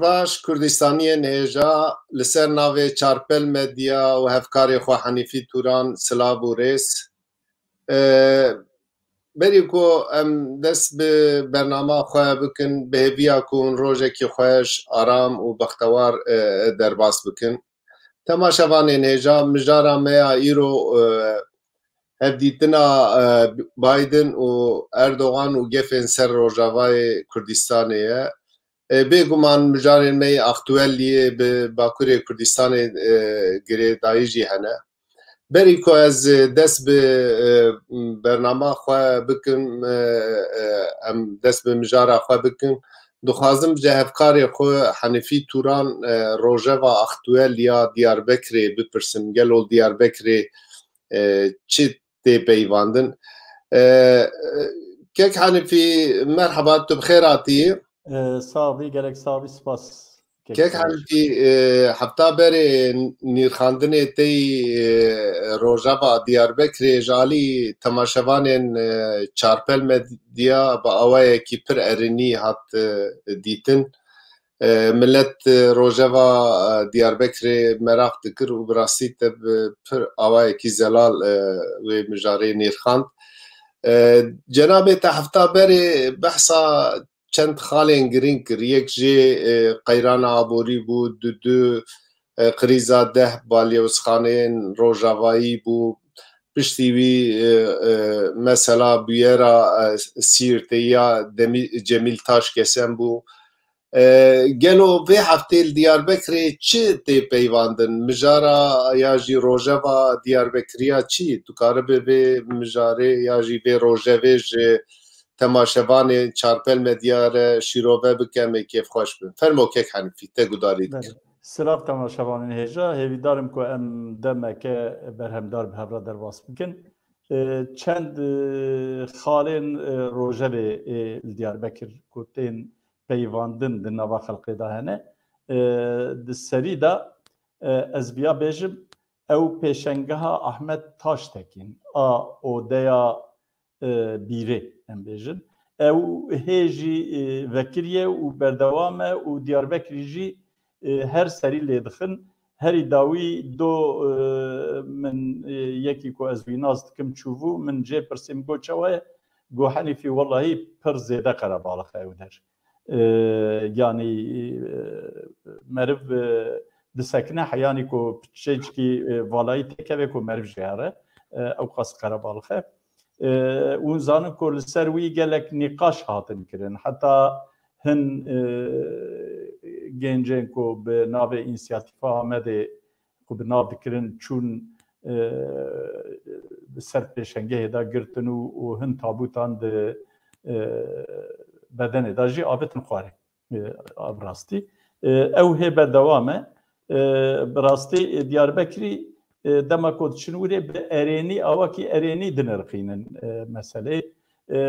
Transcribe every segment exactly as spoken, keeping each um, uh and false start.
Baş, Kurdistaniyên hêja, li ser navê Çarpel Medya û hevkarê xwe Henîfî Turan silav û rêz. E, Berî ku em dest bi bernama xwe bikin, bi hêviya ku hûn rojekî xweş, aram û bextewar, e, derbas bikin. Temaşevanên hêja, mijara me ya îro, e, hevdîtina, e, Biden û Erdogan û gefên ser Rojavayê Kurdistanê ye. E, bêguman mijarên me yê aktuel yê bi Bakurê Kurdistanê, e, girêdayî jî hene. Berî ku ez, e, dest bi, e, bernama xwe bikim, e, e, em dest bi mijara xwe bikin, dixwazim ji hevkarê xwe Henîfî Turan, e, rojeva aktuel ya Diyarbekirê bipirsim. Gelo Diyarbekirê, e, çi tê peyvandin? E, e, Kek Henîfî, merheba, tu bi xêr hatî. E, sax bî, gelek sax bî, spas. Kek Henîfî, e, hefta berê nîrxandinê tey, e, rojeva Diyarbekirê ji alî temaşevanên, e, Çarpel Medya bi awayekî pir erênî hat, e, dîtin. E, millet, e, rojeva, e, Diyarbekirê meraq dikir û bi rastî te bi pir awayekî zelal, e, wê mijarê nîrxand. E, Cenabê te hefta berê behsa çend xalên girîng kir. Yek jê, e, qeyrana aborî bû, du du, e, krîza deh balyozxaneyên rojavayî bû. Piştî wî, e, e, mesela bûyera, e, Sîrtê ya Demî-, Cemîl Taşkesen bû. E, gelo vê heftê li Diyarbekirê çi tê peyvandin? Mijara ya jî rojeva Diyarbekiriya çi? Tu karibe vê mijarê ya jî vê rojevê ji temaşevanê Çarpel Medya re şîrove bike, em ê kêfxweş bin. Fermo kek Henîfî, te gudarî dikim. Belê. Silav temaşevanên hêja, hêvîdar im ku em demeke berhemdar bi hev re derbas bikin. E, çend, e, xalên, e, rojevê, e, li Diyarbekir ku tên peyvandin di nava xelkê de hene. E, di serî de, e, ez viya bêjim, ew pêşengeha Ahmet Taştekîn a odeya, e, bîrê, em bêjin. Ew hê jî, e, vekirî ye û berdewam e û Diyarbekirî jî, e, her serî lê dixin. Herî dawî do, e, min, e, yekî ku ez wî nas dikim çûbû, min jê pirsî, min got, "Çawa ye?" Got, "Henîfî, wellahî pir zêde qerebalix e ew der." E, yanî, e, meriv, e, disekine heyanî ku piçekî, e, valayî têkeve ku meriv jê here, e, ewqas qerebalix e. E, hûn zanin ku li ser wî gelek nîqaş hatin kirin. Heta hin, e, gencên ku bi navê Însiyatîfa Amedê ku bi nav dikirin çûn, e, bi ser pêşengehê de girtin û, û hin tabûtan di, e, bedenê de jî avêtin xwarê. E, a bi rastî. E, ew hê berdewam e. E, bi rastî, e, Diyarbekirî, e, dema ku diçin wirê bi erênî, awakî erênî dinirxînin, e, meselê. E,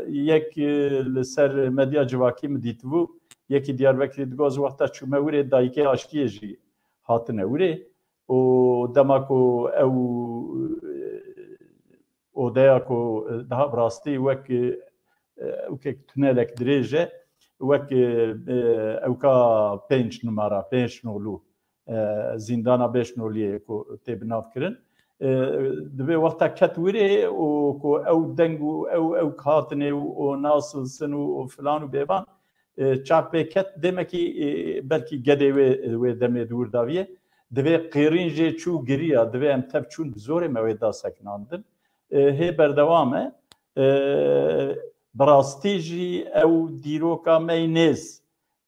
yek, e, li ser medya civakî min dîtibû, yekî Diyarbekirî digot, "Ez wexta çûme wirê dayikê aştiyê jî hatine wirê." Û dema ku ew, e, odeya ku, e, daha bi rastî wek, e, ewkek tunelek dirêj e, wek, e, e, ewka pênc numara, pênc nolu, e, zîndana pênc noliyê ku tê bi nav kirin. E, divê wexta ket wirê û ku ew deng û ew, ew hatinê û, û nasilsin û, û filan û bêvan, e, çav pê ket, demekî, e, belkî gedê wê, wê demê di wir daviye. Divê qêrîn jê çû giriya, divê em tev çûn bi zorê me wê da sekinandin. E, hê berdewam e. E, bi rastî jî ew dîroka me yê nêz,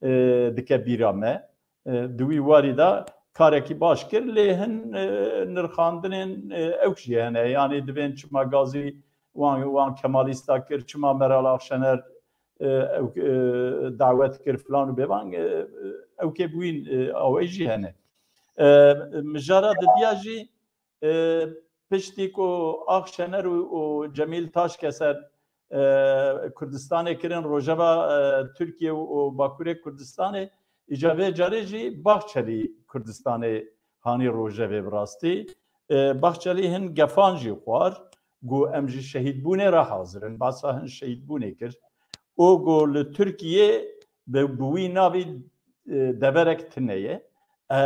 e, dike bîra me. E, di wî warî de karekî baş kir, lê hin, e, nirxandinên, e, ewk jî hene. Yanî divên çima gazî wan, wan Kemalîsta kir, çima Meral Akşener, e, ew, e, dawet kir filan û bêvan, e, ewkê bi wîn, e, awayî jî hene. E, mijara didiya jî, e, piştî ku Akşener û, û Cemîl Taşkeser, e, Kurdistanê kirin rojeva, e, Tirkiye û, û Bakurê Kurdistanê, îca vê carê jî Bahçelî Kurdistanê hanî rojevê bi rastî. E, Bahçelî hin gefan jî xwar, got, "Em ji şehîdbûnê re hazir in." Basa hin şehîdbûnê kir. Û got, "Li Tirkiye bi, bi wî navî e, deverek tune ye. E, e,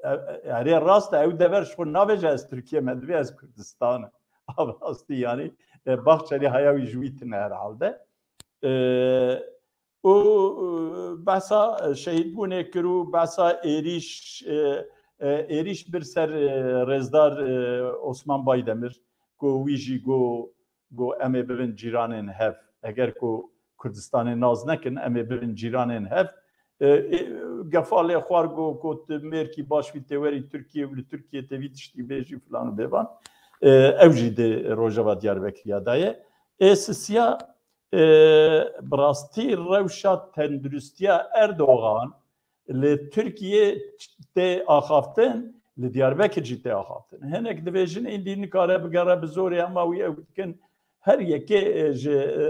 e, erê rast e, ew dever ji xwe navêje ez Tirkiye me, divê ez Kurdistan im. A rastî yanî, e, Bahçelî haya wî ji wî tune herhalde. E, û, e, behsa şehîdbûnê kir û behsa êrîş, e, e, êrîş bir ser, e, rêzdar, e, Osman Baydemir, ku wî jî got, got, "Em ê bibin cîranên hev. Eger ku Kurdistanê nas nekin, em ê bibin cîranên hev." E, e, gefa lê xwar, got, got, "Tu mêrkî baş bî tê werî Tirkiye û li Tirkiye tê vî tiştî bêjî" filan û bêvan. E, ew jî di rojeva Diyarbekirî ya de ye. Ê sisiya, e, bi rastî rewşa tenduristiya Erdogan li Tirkiye tê axaftin, li Diyarbekir jî tê axaftin. Hinek dibêjin, îndî nikare bigere bi zorê, hema wî ew dikin. Her yekê, e, ji, e,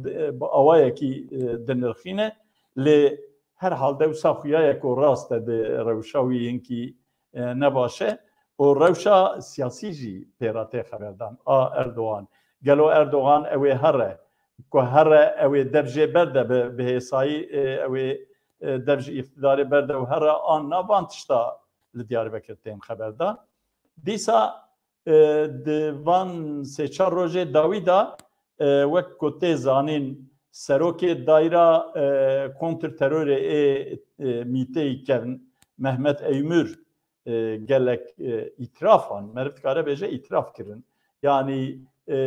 d-, e, bi awayekî, e, dinirxîne. Lê herhalde wisa xuya ye ku rast e, di rewşa wî hinkî, e, ne baş e. Û rewşa siyasî jî pê re tê xeberdan. A Erdogan. Gelo Erdogan ew ê here? Ku here ew ê dev jê berde bi, bi hêsayî, e, ew ê, e, dev ji îqtidarê berde û here an na, van tişta li Diyarbekir tên xeberdan. Dîsa, e, di van sê çar rojê dawî de, e, wek ku tê zanîn, serokê dayra, e, kontrterorê ê, e, mîteyî kevn, Mehmet Eymür, e, gelek, e, îtiraf an, meriv dikare bêje îtiraf kirin. Yanî, e,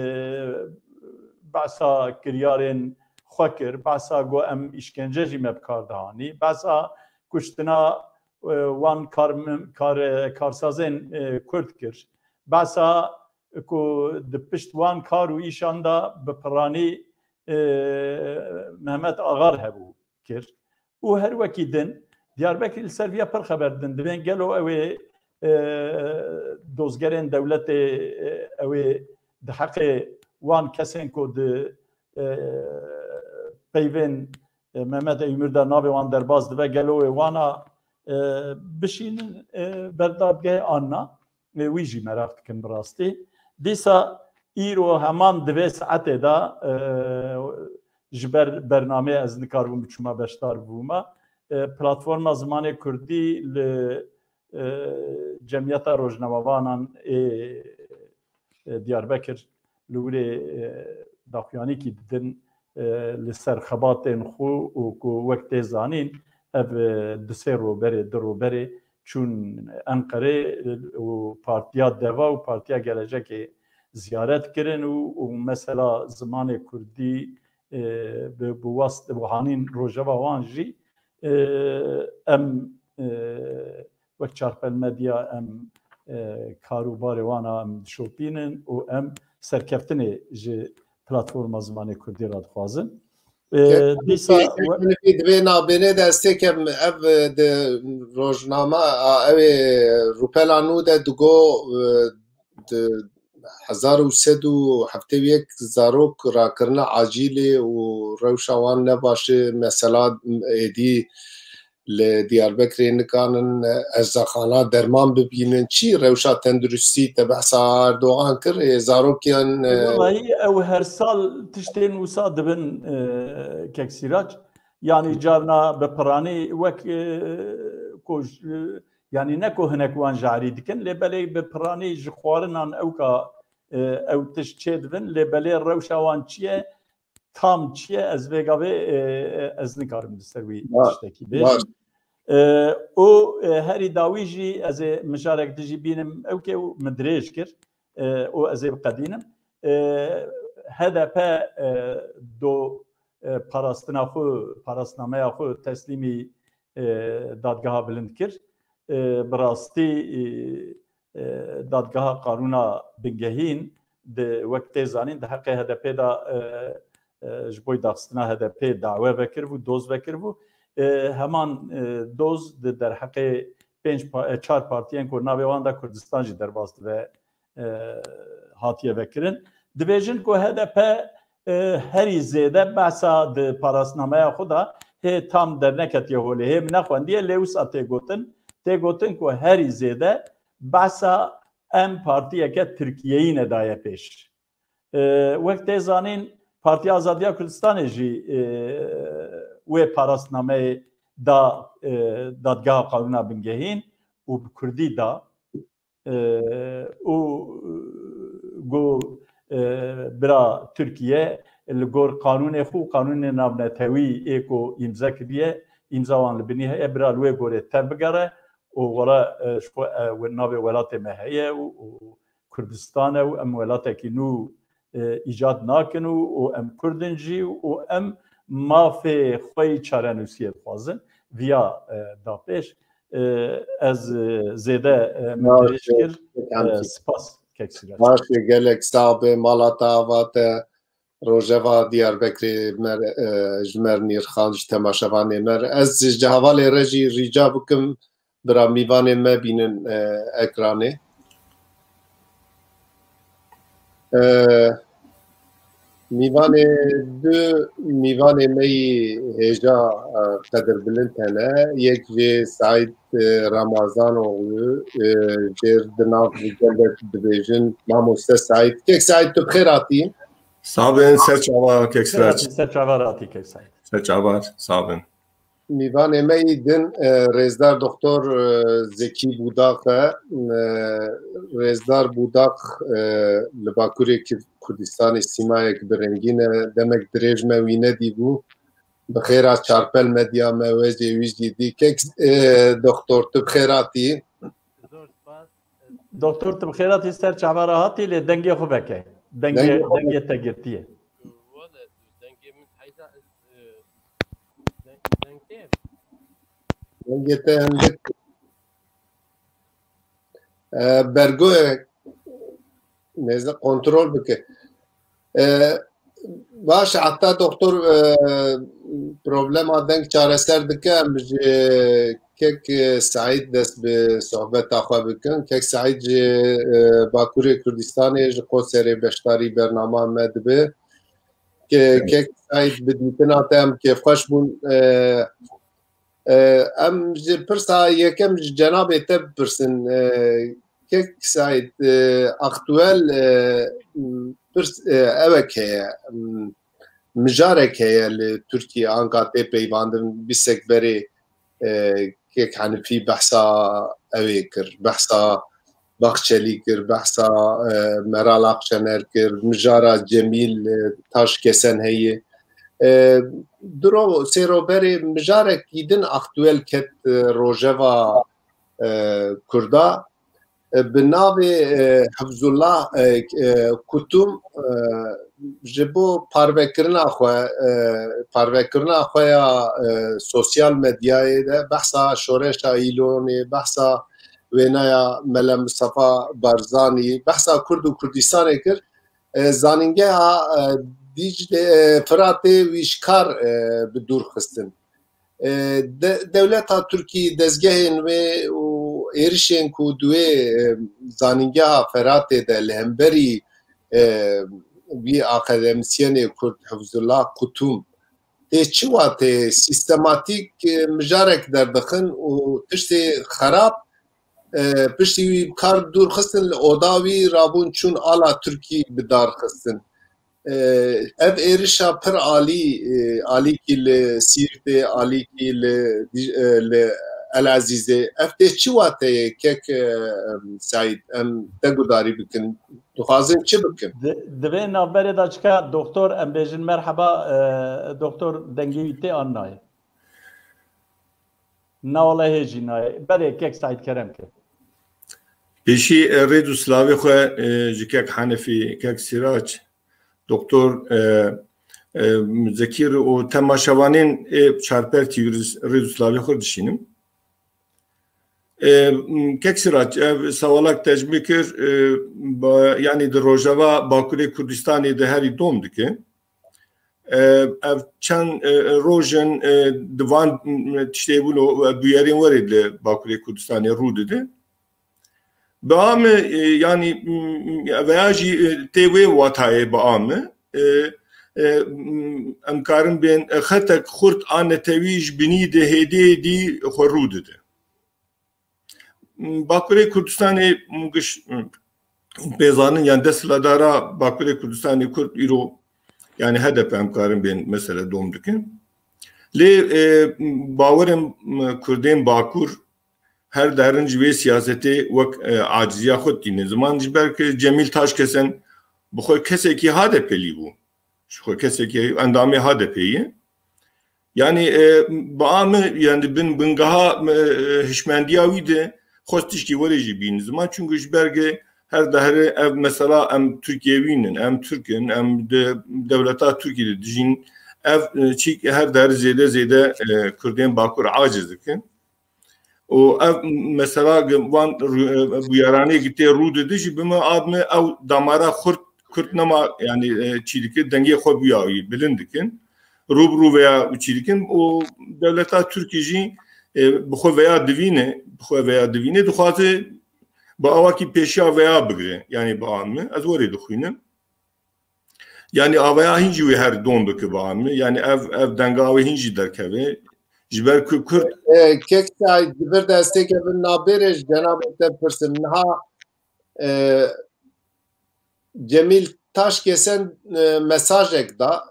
behsa kiryarên xwe kir, behsa got, "Em îşkence jî me bi kar dihanî", behsa kuştina, e, wan kar-, kar-, karsazên, e, Kurd kir, behsa ku di pişt wan kar û îşan de bi piranî, e, Mehmet Agar hebû kir. Û her wekî din, Diyarbekir li ser viya pir xeber didin. Dibên gelo ew ê, e, dozgerên dewletê, e, ew ê di heqê wan kesên ku di, e, peyvên, e, Mehmet Eymür de navê wan derbas dibe, gelo wê wana, e, bişînin, e, ber dadgehê an na? Ê, wî jî meraq dikin bi rastî. Dîsa îro heman di vê saetê de, e, ji ber bernameyê ez nikaribûm biçûma beşdar bûma. E, Platforma Zimanê Kurdî li, e, Cemiyeta Rojnamevanan ê, e, Diyarbekir li wirê, e, daxuyanîkî didin, e, li ser xebatên xwe û ku wek tê zanîn, ev, e, du sê roberê, du roberê çûn Enqerê, e, û Partiya Deva û Partiya Gelecekê ziyaret kirin û, û mesela zimanê kurdî, e, bi, bi wast û hanîn rojeva wan jî, e, em, e, wek Çarpel Medya em, e, kar û barê wan a em dişopînin û em serkeftinê ji Platforma Zimanê Kurdî re dixwazin. E, Ke-, dîsa ke-, we- ke-, Divê nabêne destê ke ev, e, di rojname a ew ê Rûpela Nû de digo, e, di hezar û sed û heftê û yek zarok rakirine acîlê û rewşa wan ne baş e, mesela êdî li Diyarbekirê nikanin erzaqxana derman bibînin. Çi rewşa tenduristî te behsa Erdogan kir, ê zarokiyan, e, Wellahî ew her sal tiştên wisa dibin, e, kek Sîrac. Yanî carna bi piranî wek, e, ku j-, yanî ne ku hinek wan jarî dikin, lê belê bi piranî ji xwarinan ewka, e, ew tişt çêdibin, lê belê rewşa wan çi ye, tam çi ye, ez vêga vê, e, e, ez nikarim li ser wî Baş, tiştekî baş. bêjim. E, û, e, herî dawî jî ez ê mijarek dijî bînim ewkê û min dirêj kir, e, û ez ê biqedînim. E, H D P, e, do, e, parastina xwe, parasnameya xwe teslîmî, e, dadgeha bilind kir. E, bi rastî, e, e, dadgeha qanûna bingehîn di, wek tê zanîn, di heqê H D P de, e, e, ji bo daxistina H D P dawe vekiribû, doz vekiribû. E, heman, e, doz di derheqê pênc pa-, e, çar partiyên ku navê wan de Kurdistan jî derbas dibe, e, hatiye vekirin. Dibêjin ku H D P, e, herî zêde behsa di parasnameya xwe de hê tam derneketiye holê, hê min nexwendiye, lê wisa tê gotin, tê gotin ku herî zêde behsa em partiyeke Tirkiyeyî nedaye pêş. E, wek tê zanîn, Partiya Azadiya Kurdistanê jî, e, wê parasnameyê da, e, dadgeha qanûna bingehîn û bi kurdî da, e, û, e, got, e, bira Tirkiye li gor qanûnê xwe û qanûnê navnetewî ê ku îmze kiriye, îmza wan li binî heye, bira li wê gorê tev bigere û were, e, ji xwe, e, we-, navê welatê me heye û, û Kurdistan e û em welatekî nû, e, îcad nakin û, û em Kurd in jî û em mafê xwe yî çarenûsiyê dixwazin. Viya, e, da pêş. E, ez, e, zêde, e, min Baş dirêj e, kir. Kek E, Hamdi. Spas, kek Sirac. Baş e, gelek sax be, mala te ava te, rojeva Diyarbekirê mer, e, ji mer nîrxan, ji temaşevanê mer. Ez ji hevalê re jî rîca bikim, bira mîvanê me bînin, e, ekranê. E, mîvanê du mîvanê me yî hêja, e, qedirbilind hene. Yek jê Seîd, e, Ramazanoğlu, e, jê di nav gelek dibêjin Mamoste Seîd. Kek Seîd, tu bi xêr hatî. Sax bin, ser çava kek Sirac. Ser çava ratî kek Seîd. Ser çava, sax bin. Mîvanê me yî din, e, rêzdar doktor, e, Zekî Budaq e. E, rêzdar Budaq, e, li Bakurê Kir-, Kurdistanê sîmayek bi rengîn e. Demek dirêj me wî nedîbû. Bi xêra Çarpel Medya me wecê wî jî dî. Kek, e, doktor, tu bi xêr hatî. Zor spas. Doktor, tu bi xêr hatî, ser çava re hatî, lê dengê xwe veke. Dengê, Dengê xwe dengê te girtiye. Wele, dengê min heyza, e, deng-, dengê. Dengê te hindik. E, bergoyek nêze kontrol bike. E, baş, heta doktor, e, problema deng çareser dike, em ji kek, e, Seîd dest bi sohbeta xwe bikin. Kek Seîd ji, e, Bakurê Kurdistanê ji Qoserê beşdarî bernama me dibe. Ke-, Evet. Kek Seîd, bi dîtina te em kêfxweş bûn. E, e, em ji pirsa yekem ji cenabê te bipirsin. E, Kek Seîd, e, aktuel, e, pirs, e, ewek heye, m, mijarek heye li Tirkiye, anka tê peyvandin bîsek berê, e, Kek Henifî behsa ewê kir, behsa Baxçelî kir, behsa, e, Meral Akşener kir, mijara Cemîl, e, Taşkesen heye. E, diro sêro berê mijarekî din aktuel ket, e, rojeva, e, Kurda. E, bi navê, e, Hifzullah, e, e, Kutum, e, ji bo parvekirina xwe, e, parvekirina xwe ya, e, sosyal medyayê de behsa şoreşa Îlonê, behsa wêneya Mele Mistefa Barzanî, behsa Kurd û Kurdistanê kir. E, zanîngeha, e, Dîcle, e, Firatê wî ji kar, e, bi dûr xistin. E, de-, dewleta Tirkî dezgehên wê û êrişên ku di wê, e, zanîngeha Feratê de li hemberî, e, wî akademîsyenê Kurd Hifzullah Kutum tê çi watê sîstematîk, e, mijarek derdixin û tiştê xerab, e, piştî wî bi kar dûr xistin, li oda wî rabûn çûn ala Tirkî bi dar xistin. E, ev êrişa pir alî, e, alîkî li Sîrtê, alîkî li Dî-, e, li El Ezîzê, ev tê çi wateyê kek, e, Seîd? Em te gudarî bikin. Dixwazin çi bikin? Di, di vê navberê de çika doktor, em bêjin merheba, e, doktor, dengê wî tê an nayê? Na wele hê jî nayê. Belê kek Seîd, kerem ke. Pêşî, e, rêz û silavê xwe, e, ji kek Henefî, kek Sîrac, doktor, e, e, Zekî û temaşevanên ê Çarper T V rêz, rêz û silavê xwe dişînim. E, m, kek Sîrac, ev sewalek te ji min kir, e, ba, yanî di rojeva Bakurê Kurdistanê de herî dom dike. E, ev çend, e, roj in, e, di van, m, tiştê bûn û bûyerên werê li Bakurê Kurdistanê rû dide. Bi a min, e, yanî, m, m, veya jî, e, tê wê watayê bi a min, e, e, m, em karin bên, e, xetek xurt a netewî ji binî de hêdî hêdî xwe rû dide. Bakurê Kurdistanê giş pêzanin, yan desthilatdara Bakurê Kurdistanê Kurd îro, yani H D P em karin bên mesele dom dikin. Lê, e, bawerim, m, Kurdên Bakur her derin ji vê siyasetê wek, e, aciziya xwe dînin. Ziman ji ber ku Cemîl Taşkesen bi xwe kesekî H D P'lî bû. Ji xwe kesekî endamê H D P'ê ye. Yani, e, bi a min, yani bin, bingeha, e, hişmendiya wî de xwest tişkî were jî bînin ziman. Çunku ji ber ku her dehre ev mesela em Tirkiyewî nin, em Tirk in, em di dewleta Tirkiyê de dijîn. Ev, e, çîk her dehre zêde zêde, e, Kurdên Bakur aciz dikin. Û ev mesela van ru-, e, bûyeranê ki tê rû didi jî bi min, a min ew damara xurt, kurt nema, yani, e, çî dikir, dengê xwe bûya wî bilind dikin. Rû bi rû veya çî dikin û dewleta Tirkî jî, e, bi xwe veya divîne, bi xwe veya divîne dixwaze bi awakî pêşiya veya bigire. Yani bi a min, ez werê dixwînim. Yani avaya hîn jî wê her don bike bi a min. Yani ev, ev denga wê hîn jî derkeve. Ji ber ku Kurd E, kek Saîd, di vir destêke bin nabêre ji cenabê te pirsim. Niha, e, Cemîl Taşkesen, e, mesajek da.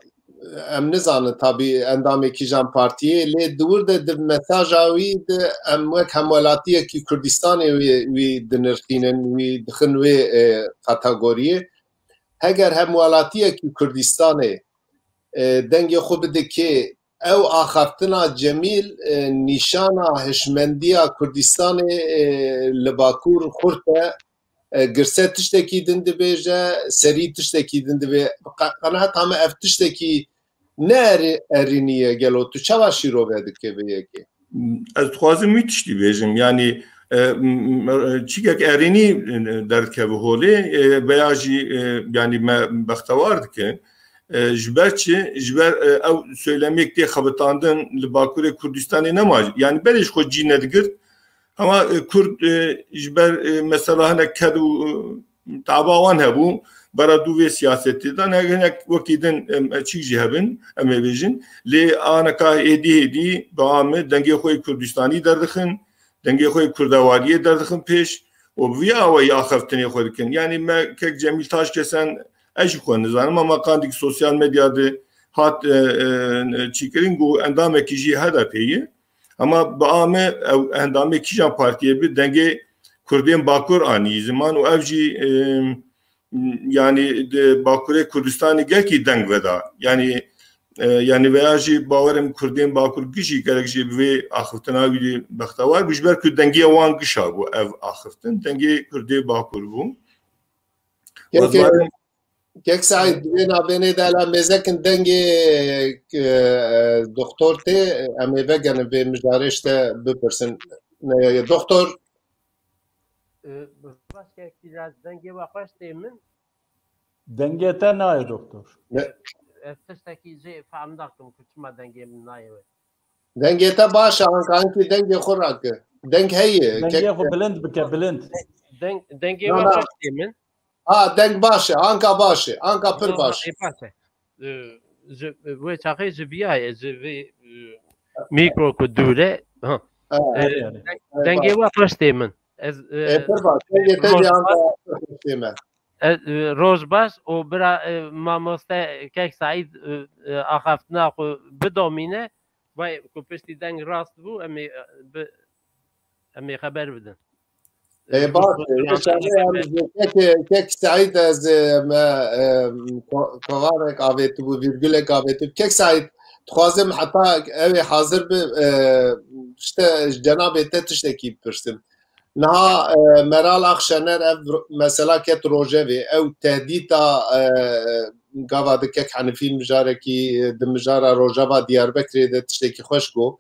Em nizanin tabî endamê kîjan partiyê, lê di wir de di mesaja wî de em wek hemwelatiyekî Kurdistanê wî, wî dinirxînin, wî dixin wê, e, kategoriyê. Heger hemwelatiyekî Kurdistanê, e, dengê xwe bide kê, ew axaftina Cemîl, e, nîşana hişmendiya Kurdistanê, e, li Bakur xurt e. E, girse tiştekî din dibêje, serî tiştekî din dibê. Qe-, qenaeta me ev tiştekî ne erî-, erînî ye gelo? Tu çawa şîrove dike vê yekê? Ez dixwazim wî tiştî bêjim. Yani, e, m-, m-, çîkek erênî, e, derdikeve holê, e, veya jî, e, yani me bextewar dike. E, ji ber çi? Ji ber, e, ew söylemêk tê xebitandin li Bakurê Kurdistanê nema. Yani berê ji xwe cî nedigirt. Hema, e, Kurd, e, ji ber, e, mesela hinek ked û, e, taba wan hebû, bera dû vê siyasetê de, ne, hinek wekî din, em, çîk jî hebin, em ê bêjin. Lê aneka êdî hêdî bi a min dengê xwe yê Kurdistanî derdixin, dengê xwe yê Kurdewariyê derdixin pêş û bi vî awayî axaftinê xwe dikin. Yani me kek Cemîl Taşkesen, ez jî xwe nizanim, ama qandîk sosyal medya de hat, e, e, çîkirin ku endamekî jî H D P'ê ye. Ama bi a min ew endamê kîjan partiyê bi dengê Kurdên Bakur anî ziman û ev jî, e, yani di Bakurê Kurdistanê gelkî deng veda. Yani, e, yani veya jî bawerim Kurdên Bakur gişî gerek jî bi vê axiftina wî bextewar bû, ji ber ku dengê wan gişa bû ev axiftin. Dengê Kurdê Bakur bû. Gelkî, Wezwarên Kek Saîd, di vê navbênê de la mêzekin dengê, e, doktor tê, em ê vegerin vê mijarê ji te bipirsin. E, doktor. E, Baş kek, biraz dengê we xweş tê min. Dengê te nayê, doktor. Ne? Ez tiştekî jê fehm nakim ku çima dengê min nayê we. Dengê te baş e, anka hinkî dengê xwe rake. Deng heye. Dengê xwe bilind bike, bilind. Deng, dengê Na, we na. Xweş tê min. Ha, deng baş e, anka baş e, anka pir Ha, baş. Ê, baş e. Ee, ji, wê çaxê ji viya ye, ji vê, e, mîkro ku dûr e. Ha. Ha. Ee, Erê, erê. deng-, Erê, dengê baş. We xweş tê min. Ez, e, Ê, pir baş. Dengê te Roj jî anka baş. Pir xweş tê me. Ez, e, roj baş û bira, e, mamoste Kek Saîd, e, e, axaftina xwe bidomîne. Vay, ku piştî deng rast bû, em ê, e, bi, em ê xeber bidin. Ê, baş e, wê çaxê em ji Kek, Kek Saîd ez, e, me, e, ko-, kovarek avêtibû, vîrgulek avêtibû. Kek Saîd, dixwazim heta ew ê hazir bi, e, işte ji cenabê te tiştekî bipirsim. Niha, e, Meral Akşener ev ro-, mesela ket rojevê, ew tehdîta, e, gava di Kek Henifî mijarekî, e, di mijara rojeva Diyarbekirê de tiştekî xweş got.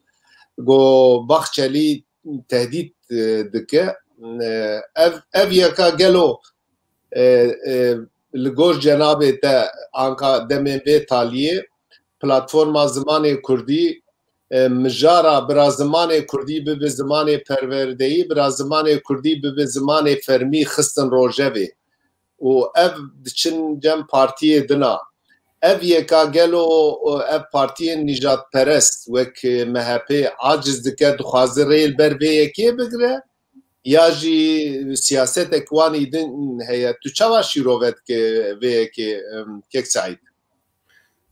Got Bahçelî tehdît, e, dike. E, ev, ev yeka gelo, e, e, li gor cenabê te anka demên vê taliyê platforma zimanê kurdî, e, mijara bira zimanê kurdî bibe zimanê perwerdeyî, bira zimanê kurdî bibe zimanê fermî xistin rojevê. Û ev diçin cem partiyê dina. Ev yeka gelo, e, ev partiyên nîjadperest wek, e, M H P aciz dike, dixwaze rê li ber vê yekê bigire? Ya jî siyasetek wanî din heye. Tu çawa şîrove dike vê yekê, em, Kek Saîd?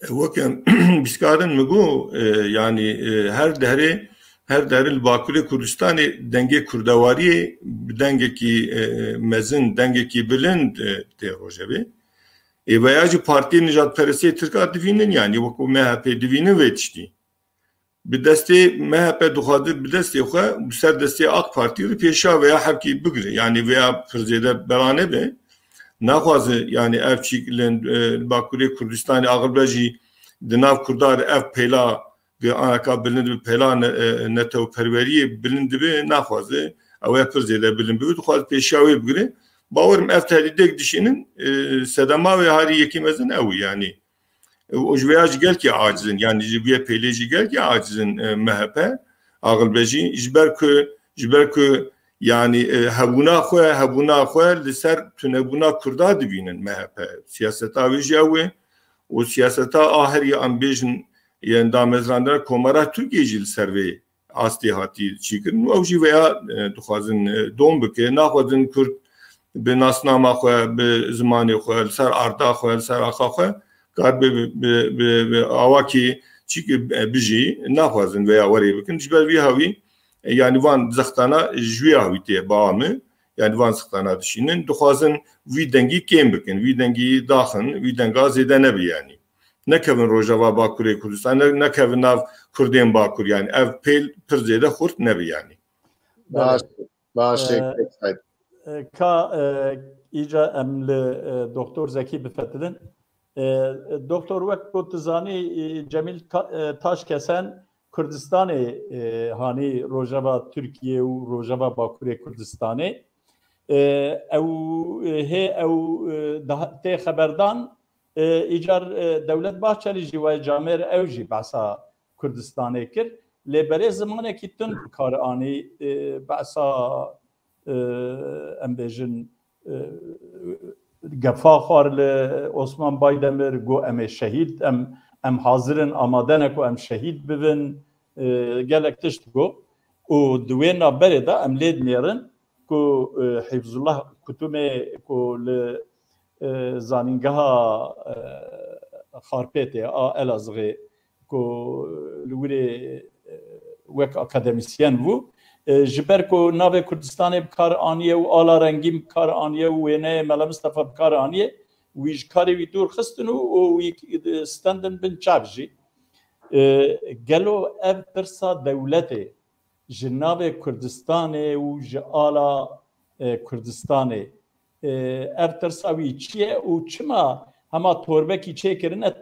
Weke bîskarin min got, e, yanî, e, her derê, her derê li Bakurê Kurdistanê dengê kurdewariyê bi dengekî, e, mezin, dengekî bilind, e, tê rojevê. Ê veya jî partiyê nijadperestiyê Tirka divînin, yanî wekû M H P divînin vê tiştî. Bi destê M H P dixwaze bi destê xwe, bi ser destê AK Partî re pêşiya veya hevkî bigire. Yanî veya pir zêde bela nebe. Naxwaze, yanî ev çîk li, e, li Bakurê Kurdistanê axilbe jî di nav Kurda de ev pêla ge anaka bilind bi pêla ne-, e, netewperweriyê bilind dibe, naxwaze ew ê pir zêde bilind bibe, dixwaze pêşiya wê bigire. Bawerim ev tehdîdek dişînin, e, sedema wê harî yekî mezin ew e, yanî. Û ji vêya jî gelkî aciz in, yanî ji vê pêlê jî gelkî aciz in, e, M H P, axilbe jî, ji ber ku, ji ber ku, yanî, e, hebûna xwe, hebûna xwe li ser tunebûna Kurda dibînin M H P. Siyaseta wê jî ew e û siyaseta a herî em bêjin, yên damezrandina Komara Tirkiyê jî li ser vê astê hatî çîkirin û ew jî veya, e, dixwazin, e, dom bike, naxwazin Kurd bi nasnama xwe, bi zimanê xwe, li ser arda xwe, li ser axa xwe kar bi, bi, bi, bi, bi awakî çîk, e, bijî, naxwazin veya werê bikin. Ji ber vî hawî, e, yanî van zextana ji wî hawî tê ba min, yanî van zextana dişînin, dixwazin vî dengî kêm bikin, vî dengî daxin, vî denga zêde nebe yanî. Nekevin Rojava Bakurê Kurdistan, ne-, nekevin nav Kurdên Bakur, yanî ev pêl pir zêde xurt nebe yanî. Baş, baş, Ee, e, ka, e, îca em li, e, Doktor Zekî bifetilin. E, Doktor, wek ku tu zanî, e, Cemîl Ka-, e, Taşkesen Kurdistanê, e, hanî rojeva Tirkiye û rojeva Bakurê Kurdistanê. E, ew, e, hê ew, e, daha, tê xeberdan, e, îcar, e, Dewlet Bahçelî jî wayê camêr ew jî behsa Kurdistanê kir. Lê berê zimanekî tund bi kar anî, e, behsa, e, em bêjin, e, gefa xwar li Osman Baydemir, got, "Em ê şehîd, em, em hazir in, amade ne ku em şehîd bibin." E, gelek tişt got. Û di wê navberê de em lê dinêrin ku, e, Hîfzullah Kutumê ku li, e, zanîngeha, e, Xarpêtê a Elazığê ku li wirê, e, wek akademîsyen bû, e, ji ber ku navê Kurdistanê bi kar aniye û ala rengîn bi kar aniye û wêneyê Mela Mistefa bi kar aniye, wî ji karê wî dûr xistin û, û wî stendin bin çav jî. E, gelo ev pirsa dewletê ji navê Kurdistanê û ji ala, e, Kurdistanê, e, ev tirsa wî çi ye û çima hema torbekî çêkirine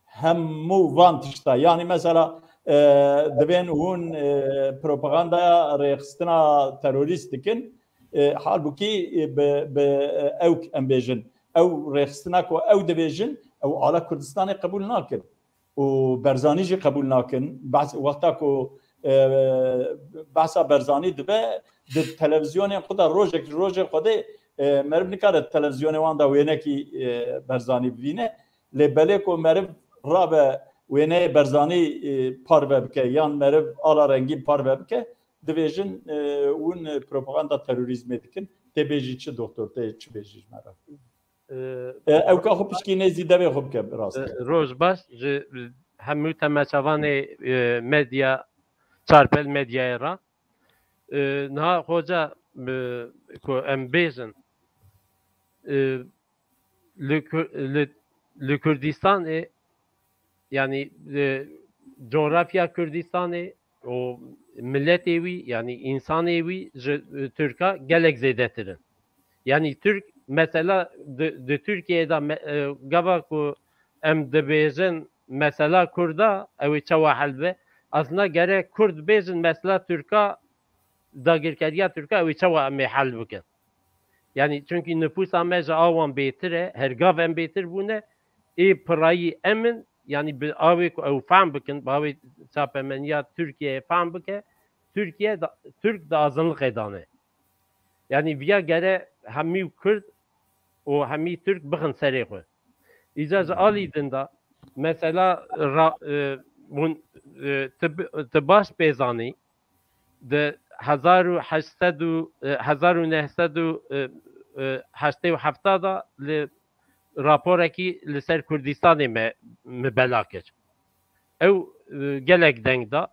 hemû van tişta? Yanî mesela, e, divên hûn, e, propagandaya rêxistina terorîst dikin, e, halbûkî, e, bi, bi, e, ew em bêjin, ew rêxistina ku ew dibêjin, ew ala Kurdistanê qebûl nakin. Û Berzanî jî qebûl nakin. Behs, wexta ku, e, behsa Berzanî dibe, di televîzyonên xwe de rojek ji rojê Xwedê, e, meriv nikare di televîzyonê wan de wênekî, e, Berzanî bivîne. Lê belê ku meriv rabe wêneyê Berzanî, e, parve bike yan meriv ala rengîn parve bike, dibêjin, e, hûn propaganda terorîzmê dikin. Tê bêjî çi doktor, tê çi bêjî ji me re? E, E, ew ka xwe pişkî nêzî devê xwe bike, bi rastî. E, roj baş ji hemû temaşevanê, e, medya, Çarpel Medyayê re. E, niha xoca, e, ku em bêjin, e, li Kur-, li, li Kurdistanê, yanî, e, coğrafya Kurdistanê û miletê wî, yanî însanê wî ji, e, Tirka gelek zêdetir in. Yanî Tirk mesela di, di Tirkiyeyê de me-, e, gava ku em dibêjin mesela Kurda, ew ê çawa hel be? Aslında gerek Kurd bêjin mesela Tirka, dagirkeriya Tirka, ew ê çawa em ê hel bikin? Yanî, çunkî nifûsa me ji a wan bêtir e, her gav em bêtir bûne, ê pirayî em in, yanî bi awê ku ew fehm bikin, bi awê çapemeniya Tirkiyeyê fehm bike, Tirkiye da, Tirk di azinlixê de ne. Yanî viya gere hemî Kurd û hemî Tirk bixin serê xwe. Îca ji alî din de, mesela, ra, e, hûn, e, tu bi, tu baş pê zanî, di hezar û heşt sed û, e, hezar û neh sed û, e, e, heştê û heft de li, raporekî li ser Kurdistanê me, me bela kir. Ew, e, gelek deng da.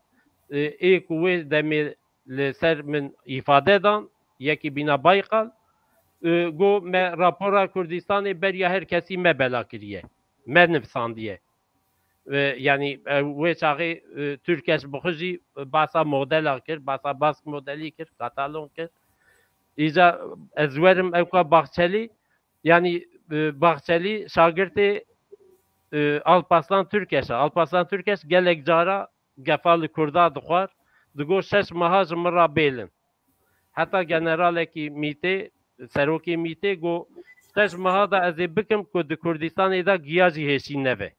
E, ê ku wê demê li ser min îfade dan, yekî bîna Baykal, e, got me rapora Kurdistanê beriya her kesî me bela kiriye, me nivîsandiye. E, yanî, e, wê çaxê, e, Türkeş bi xwe jî, e, basa modela kir, basa Bask modelî kir, Katalon kir. Îca ez werim ewka Bahçelî, yanî, e, Bahçelî şagirtê, e, Alparslan Türkeş e. Alparslan Türkeş gelek cara gefa li Kurda dixwar, digot şeş meha ji min re bêlin. Heta generalekî MÎT'ê, serokê MÎT'ê got, şeş meha da ez ê bikim ku di Kurdistanê de giya jî hêşî nebe.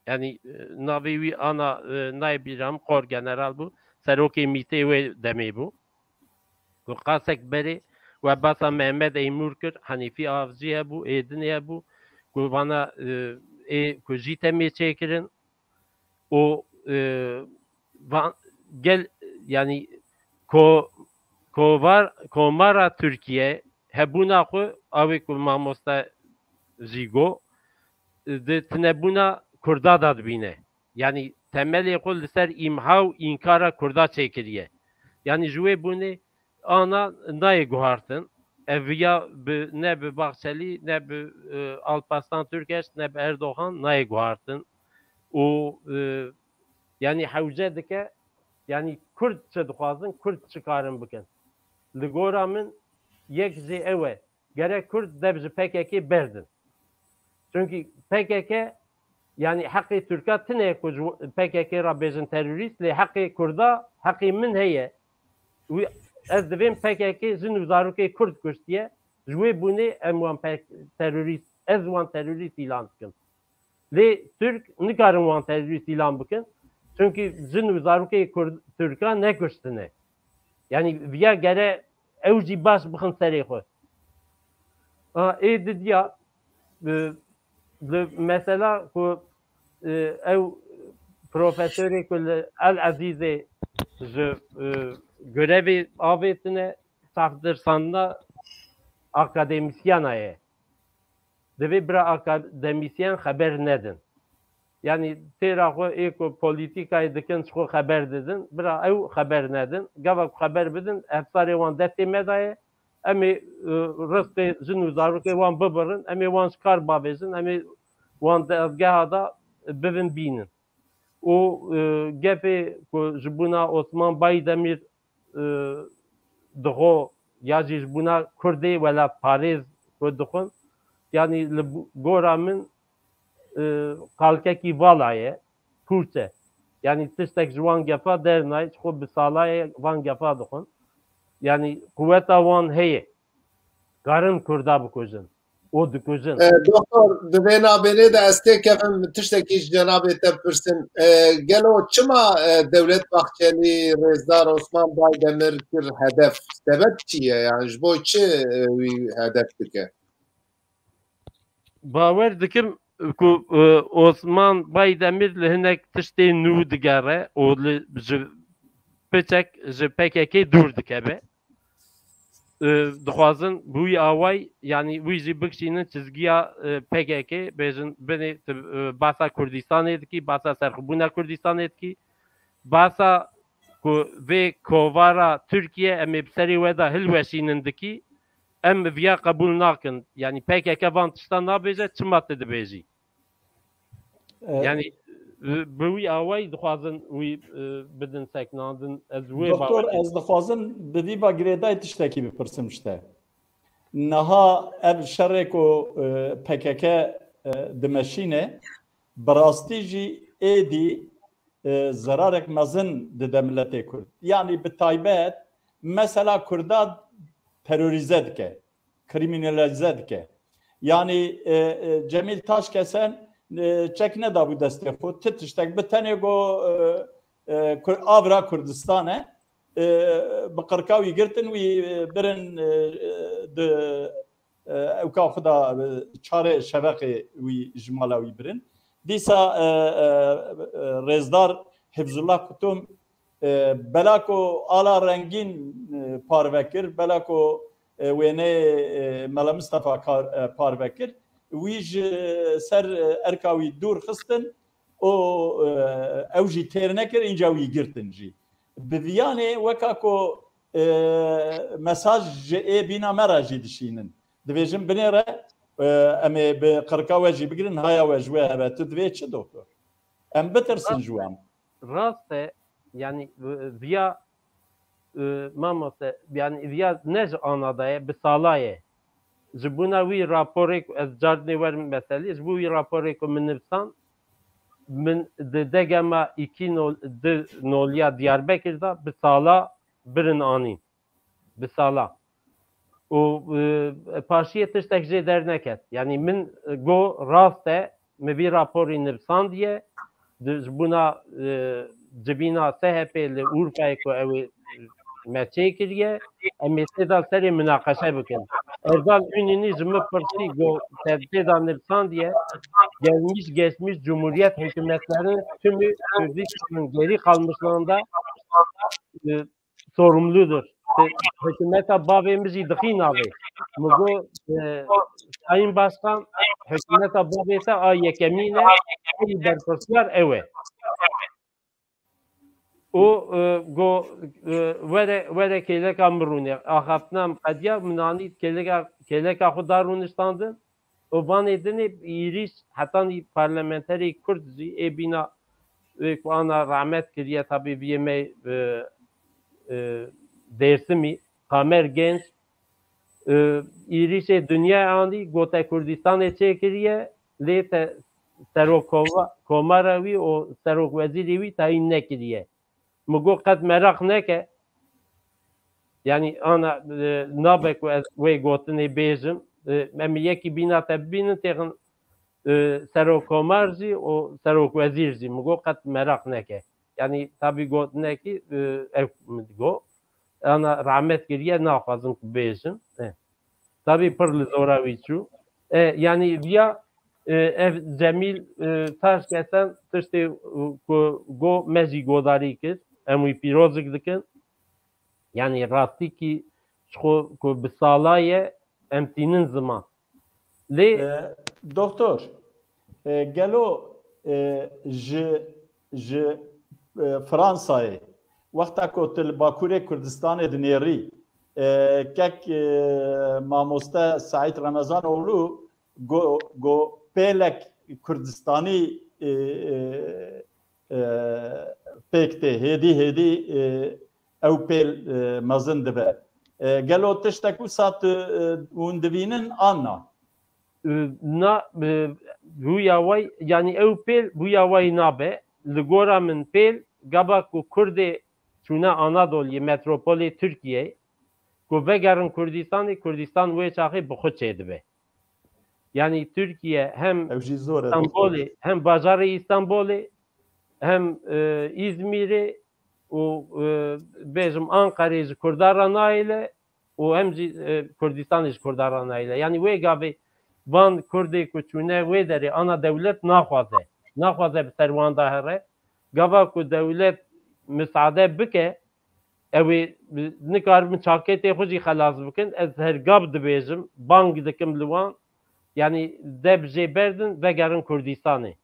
Yanî, e, navê wî ana, e, nayê bîra min, Kor General bû, serokê MÎT'ê wê demê bû. Ku qasek berê we basa Mehmed Eymûr kir, Henîfî Avcî hebû, ê dinê hebû, ku vana, e, ê ku jî temê çêkirin û, e, van, gel, yanî ko-, kovar, komara Tirkiye hebûna xwe, awê ku mamoste jî got, di tinebûna Kurda de dibîne. Yanî temelê xwe li ser îmha û înkara Kurda çêkiriye. Yanî ji wê bûnê ana nayê guhartin. Ev ya bi, ne bi Bahçelî, ne bi, e, Alparslan Türkeş, ne bi Erdogan nayê guhartin. Û, e, yanî hewce dike, yanî Kurd çi dixwazin, Kurd çi karin bikin. Li gora min yek jê ew e. Gerek Kurd dev ji P K K berdin. Çunkî P K K, yanî heqê Tirka tine ku ji P K K re bêjin terorîst, lê heqê Kurda, heqê min heye. Wî, ez divêm P K K jin û zarokê Kurd kuştiye. Ji wê bûnê em wan P-, terorîst, ez wan terorîst îlan dikim. Lê Tirk nikarin wan terorîst îlan bikin. Çunkî jin û zarokê Kurd, Tirka nekuştine. Yanî viya gere ew jî baş bixin serê xwe. A, ê didiya, e, li mesela ku, e, ew profesorê ku li El Ezîzê ji, e, grevê avêtine, safdirsandina akademisyana ye. Divê bira akademisyen xeber nedin. Yanî têra xwe ê ku polîtîkayê dikin ji xwe xeber didin, bira ew xeber nedin. Gava ku xeber bidin, efsarê wan destê me de ye. Em ê, e, rizqê jin û zarokê wan bibirin, em ê wan ji kar bavêjin, em ê wan dezgeha de bibin bînin. Û, e, gefê ku ji bona Osman Baydemîr, e, dixwe ya jî ji bona Kurdê welatparêz ku dixwin, yanî li gora min, e, qalkekî vala ye, pûç e. Yanî tiştek ji wan gefa dernayê, ji xwe bi sala ye van gefa dixwin. Yanî quweta wan heye. Karin Kurda bikujin. Û dikujin. E, doktor, di vê nabênê de ez têkevim tiştekî ji cenabê te bipirsim. E, gelo çima, e, Dewlet Bahçelî, Rêzdar Osman Baydemir kir hedef? Sebeb çi ye? Yani ji bo çi, e, wî hedef dike? Bawer dikim ku, e, Osman Baydemir li hinek tiştê nû digere û li, ji piçek ji P K K dûr dikeve. E, dixwazin bi wî awayî, yanî wî jî bikişînin çizgiya, e, P K K, bêjin binê tu, e, basa Kurdistanê dikî, basa serxwebûna Kurdistanê dikî, basa ku vê kovara Tirkiye em ê bi serê we de hilweşînin dikî, em viya qebûl nakin. Yanî P K K van tiştan nabêje, çima tu dibêjî? E, Yanî, e, bi wî awayî dixwazin wî, e, bidin seknandin. Ez wê Doktor, bawerî ez dixwazim bi vî va girêdayî tiştekî bipirsim ji te. Niha ev şerê ku, e, P K K, e, dimeşîne, bi rastî jî êdî, e, zerarek mezin dide miletê Kurd. Yanî bi taybet mesela Kurda terorîze dike, krîmînalize dike. Yanî, e, e, Cemîl Taşkesen, e, çek nedabû destê xwe. Ti tiştek bi tenê got, e, e, Kur-, avra Kurdistan e. E, bi qirka wî girtin, wî, e, birin, e, e, di, e, ewka xwe da, e, çarê şeveqê wî ji mala wî birin. Dîsa, e, e, e, Rêzdar Hifzullah Kutum, e, bela ku ala rengîn, e, parve kir, bela ku, e, wêneyê, e, Mela Mistefa kar, e, parve kir. Wî ji ser, e, erka wî dûr xistin û, e, ew jî têr nekir, înca wî girtin jî. Bi viyanê weka ku, e, mesaj ji ê bîna me re jî dişînin. Dibêjin binêre, e, em ê bi qirika we jî bigirin, haya we ji we hebe. Tu divê çi doktor? Em bitirsin ji wan. Rast e, yani, e, viya, e, mamoste, yani, viya ne ji ana de ye, bi sala ye. Ji bona wî raporê ku ez cardinê werim meselê, ji bo wî raporê ku min nivîsand, min di degema îkî nol, di noliya Diyarbekir de bi sala birin anîn. Bi sala. Û, e, paşiyê tiştek jê derneket. Yani min, e, got rast e, min vî raporî nivîsandiye, di, ji bona, e, civîna S H P li Urfayê ku ew ê me çêkiriye, em ê tê de serê minaqeşe bikin. Erdal Ünînî ji min pirsî, got, te tê de nivîsandiye, gelmiş geçmiş cumhuriyet hükümetlerinin tümü Kürdistan'ın geri kalmışlarında, e, sorumludur. Hikûmeta bavê min jî dixî navê. Min got, e, Sayın Başkan, hikûmeta bavê te a yekemîn e, herî berpirsiyar ew e. Û, e, got, e, were, were kêleka min rûnê. Axaftina min qediya, min anî kêleka, kêleka xwe da rûniştandin. Û vanê dinê êrîş hetanî parlamenterê Kurd jî ê bîna wê ku ana rahmet kiriye, tabî viyê me, e, e, Dêrsimî, Kamer Genç, e, êrîşê dinyayê anî, gote Kurdistanê çêkiriye, lê te serok kova-, komara wî û serok wezîrê wî tayîn nekiriye. Min got qet meraq neke. Yani ana, e, nabe ku ez wê gotinê bêjim. E, em yekî bîna te bibînin, têxin, e, serokkomar jî û serokwezîr jî. Min got qet meraq neke. Yani tabî gotinekî, e, ev min digot. Ana rahmet kiriye, naxwazim ku bêjim. E. Tabî pir li zora wî çû. E, yani viya, e, ev Cemîl, e, Taşkesen tiştê, e, ku got me jî godarî kir. Em wî pîrozik dikin. Yani rastî kî ji xwe ku bi sala ye, em tînin ziman. Lê E, doktor, e, gelo, e, ji, ji, e, Fransayê, wexta ku tu li Bakurê Kurdistanê dinêrî, e, kek, e, mamoste Seîd Remezanoğlu go, go pêlek Kurdistanî, e, e, e, pêk tê, hêdî hêdî, e, ew pêl, e, mezin dibe. E, gelo tiştek wisa tu, e, hûn dibînin an na? E, na, e, bûya way, yani ew pêl bûya way nabe. Li gora min pêl, gava ku Kurdê çûne Anadoliyê, metropolê Tirkiyeyê, ku vegerin Kurdistanê, Kurdistan wê çaxê bi xwe çêdibe. Yani Tirkiye hem Ew jî zor e, Îstanbulê, hem bajarê Îstanbulê, hem, e, Îzmîrê û, e, bêjim Ankarê ji Kurdan re nayêle û hem jî, e, Kurdistanê ji Kurdan re nayêle. Yani wê gavê van Kurdê ku çûne wê derê ana dewlet naxwaze. Naxwaze bi ser wan de here. Gava ku dewlet misade bike, ew ê, nikarin çaketê xwe jî xelas bikin. Ez her gav dibêjim, bang dikim li wan. Yani dev jê berdin, vegerin Kurdistanê.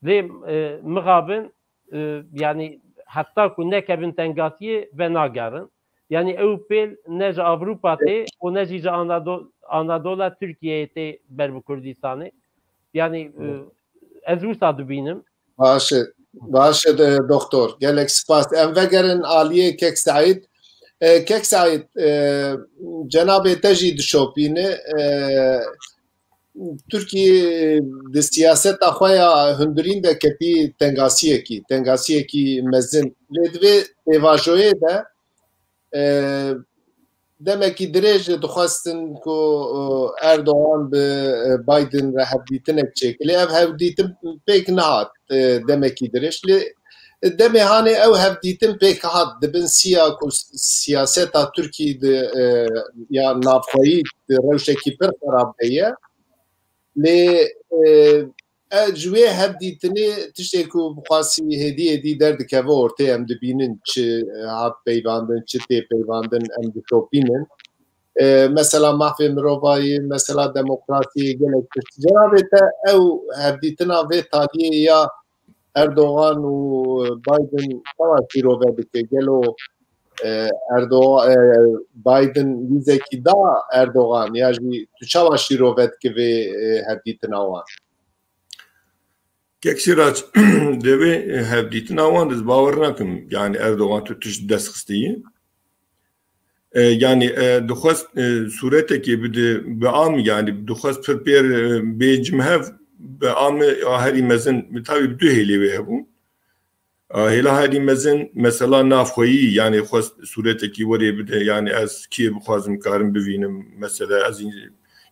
Lê, e, mixabin, e, yani heta ku nekevin tengasiyê venagerin. Yani ew pêl ne ji Avrupa tê û ne jî ji Anado-, Anadola Tirkiyeyê tê ber bi Kurdistanê. Yani, e, ez wisa dibînim. Baş e, baş e, de-, doktor. Gelek spas. Em vegerin aliyê Kek Seîd. E, Kek Seîd, e, cenabê te jî dişopîne. E, Tirkiye di siyaseta xwe ya hundirîn de ketî tengasiyekî, tengasiyekî mezin. Lê di vê pêvajoyê de, e, demekî dirêj dixwestin ku, e, Erdogan bi, e, Biden re hevdîtinek çêkirê. Ev hevdîtin pêk nehat, e, demekî dirêj. Lê demê hanê ew hevdîtin pêk hat, di bin siya ku s-, siyaseta Tirkî di, e, ya navxweyî di rewşekî pir xerab de ye. Lê, e, e, ji wê hevdîtinê tiştê ku bi xwasî hêdî hêdî derdikeve ortê, em dibînin çi, e, hat peyvandin, çi tê peyvandin, em dişopînin. e, mesela mafê mirovayê, mesela demokrasiyê gelek tişt. Cenabê te ew hevdîtina vê taliyê ya Erdogan û Biden çawa şîrove dike? Gelo, e, Erdo-, e, Biden wîzekî da Erdogan ya jî tu çawa şîrove dike vê, e, hevdîtina wan? Kek Sîrac, di vê hevdîtina wan de ez bawer nakim, yanî Erdogan tu tişt dest xistiye. E, yanî, e, dixwest, e, sûretekê bide bi am, yanî dixwest pir pêr, e, bê cim hev, bi am a herî mezin, tabî bi du hêlê wê hebû. A, hêla herî mezin, mesela navxweyî, yanî xwest sûretekî werê bide, yanî ez kê bixwazim karim bivînim, mesela ez,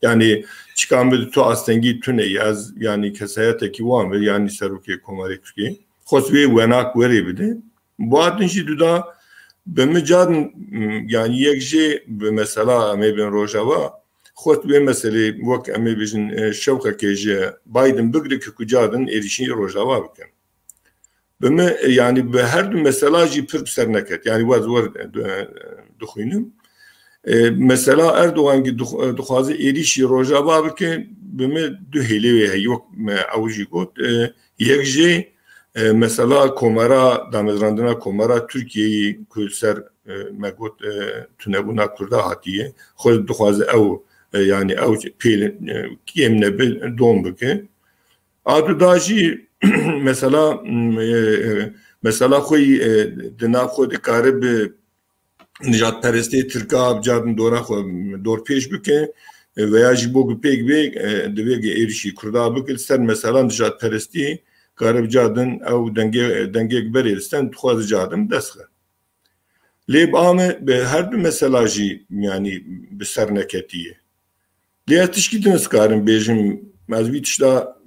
yanî çika min tu astengî tune ye, ez, yanî kesayetekî wan be, yanî serokê Komarê Tirkiyê. Xwest wê wenak werê bide. Batin jî duda bi min carin, m, yanî yek jê bi mesela em ê bên Rojava, xwest wê meselê wek em ê bêjin, e, şewqekê ji Biden bigire ki ku carin êrîşî Rojava bikin. Bi min, e, yanî bi her du mesela jî pir bi ser neket. Yanî wez wer, e, du-, e, dixwînim. E, mesela Erdogan ki dix-, e, dixwaze êrîşî Rojava bike, bi min du hêlê wê heye. Wek me ew jî got, e, yek jê, e, mesela komera, damezrandina komera Tirkiyeyê ku li ser, e, me got, e, tunebûna Kurda hatiye. Xwe dixwaze ew, e, yanî ew pê, e, kêm nebe dom bike. A du da jî mesela, m, e, e, mesela xwe yî, e, di nav xwe dikare bi nijadperestê Tirka bi carin dora xwe dorpêç bike, e, veya jî bo ku pêk bê, e, divê ge êrişî Kurda bike, li ser mesela nijadperestî kare bi carin ew denge-, dengek berê li ser dixwaze carin dest xe. Lê bi ame bi her du mesela jî, yanî bi ser neketiye. Lê ez tişkî din ez karim bêjim, ez vî tişta,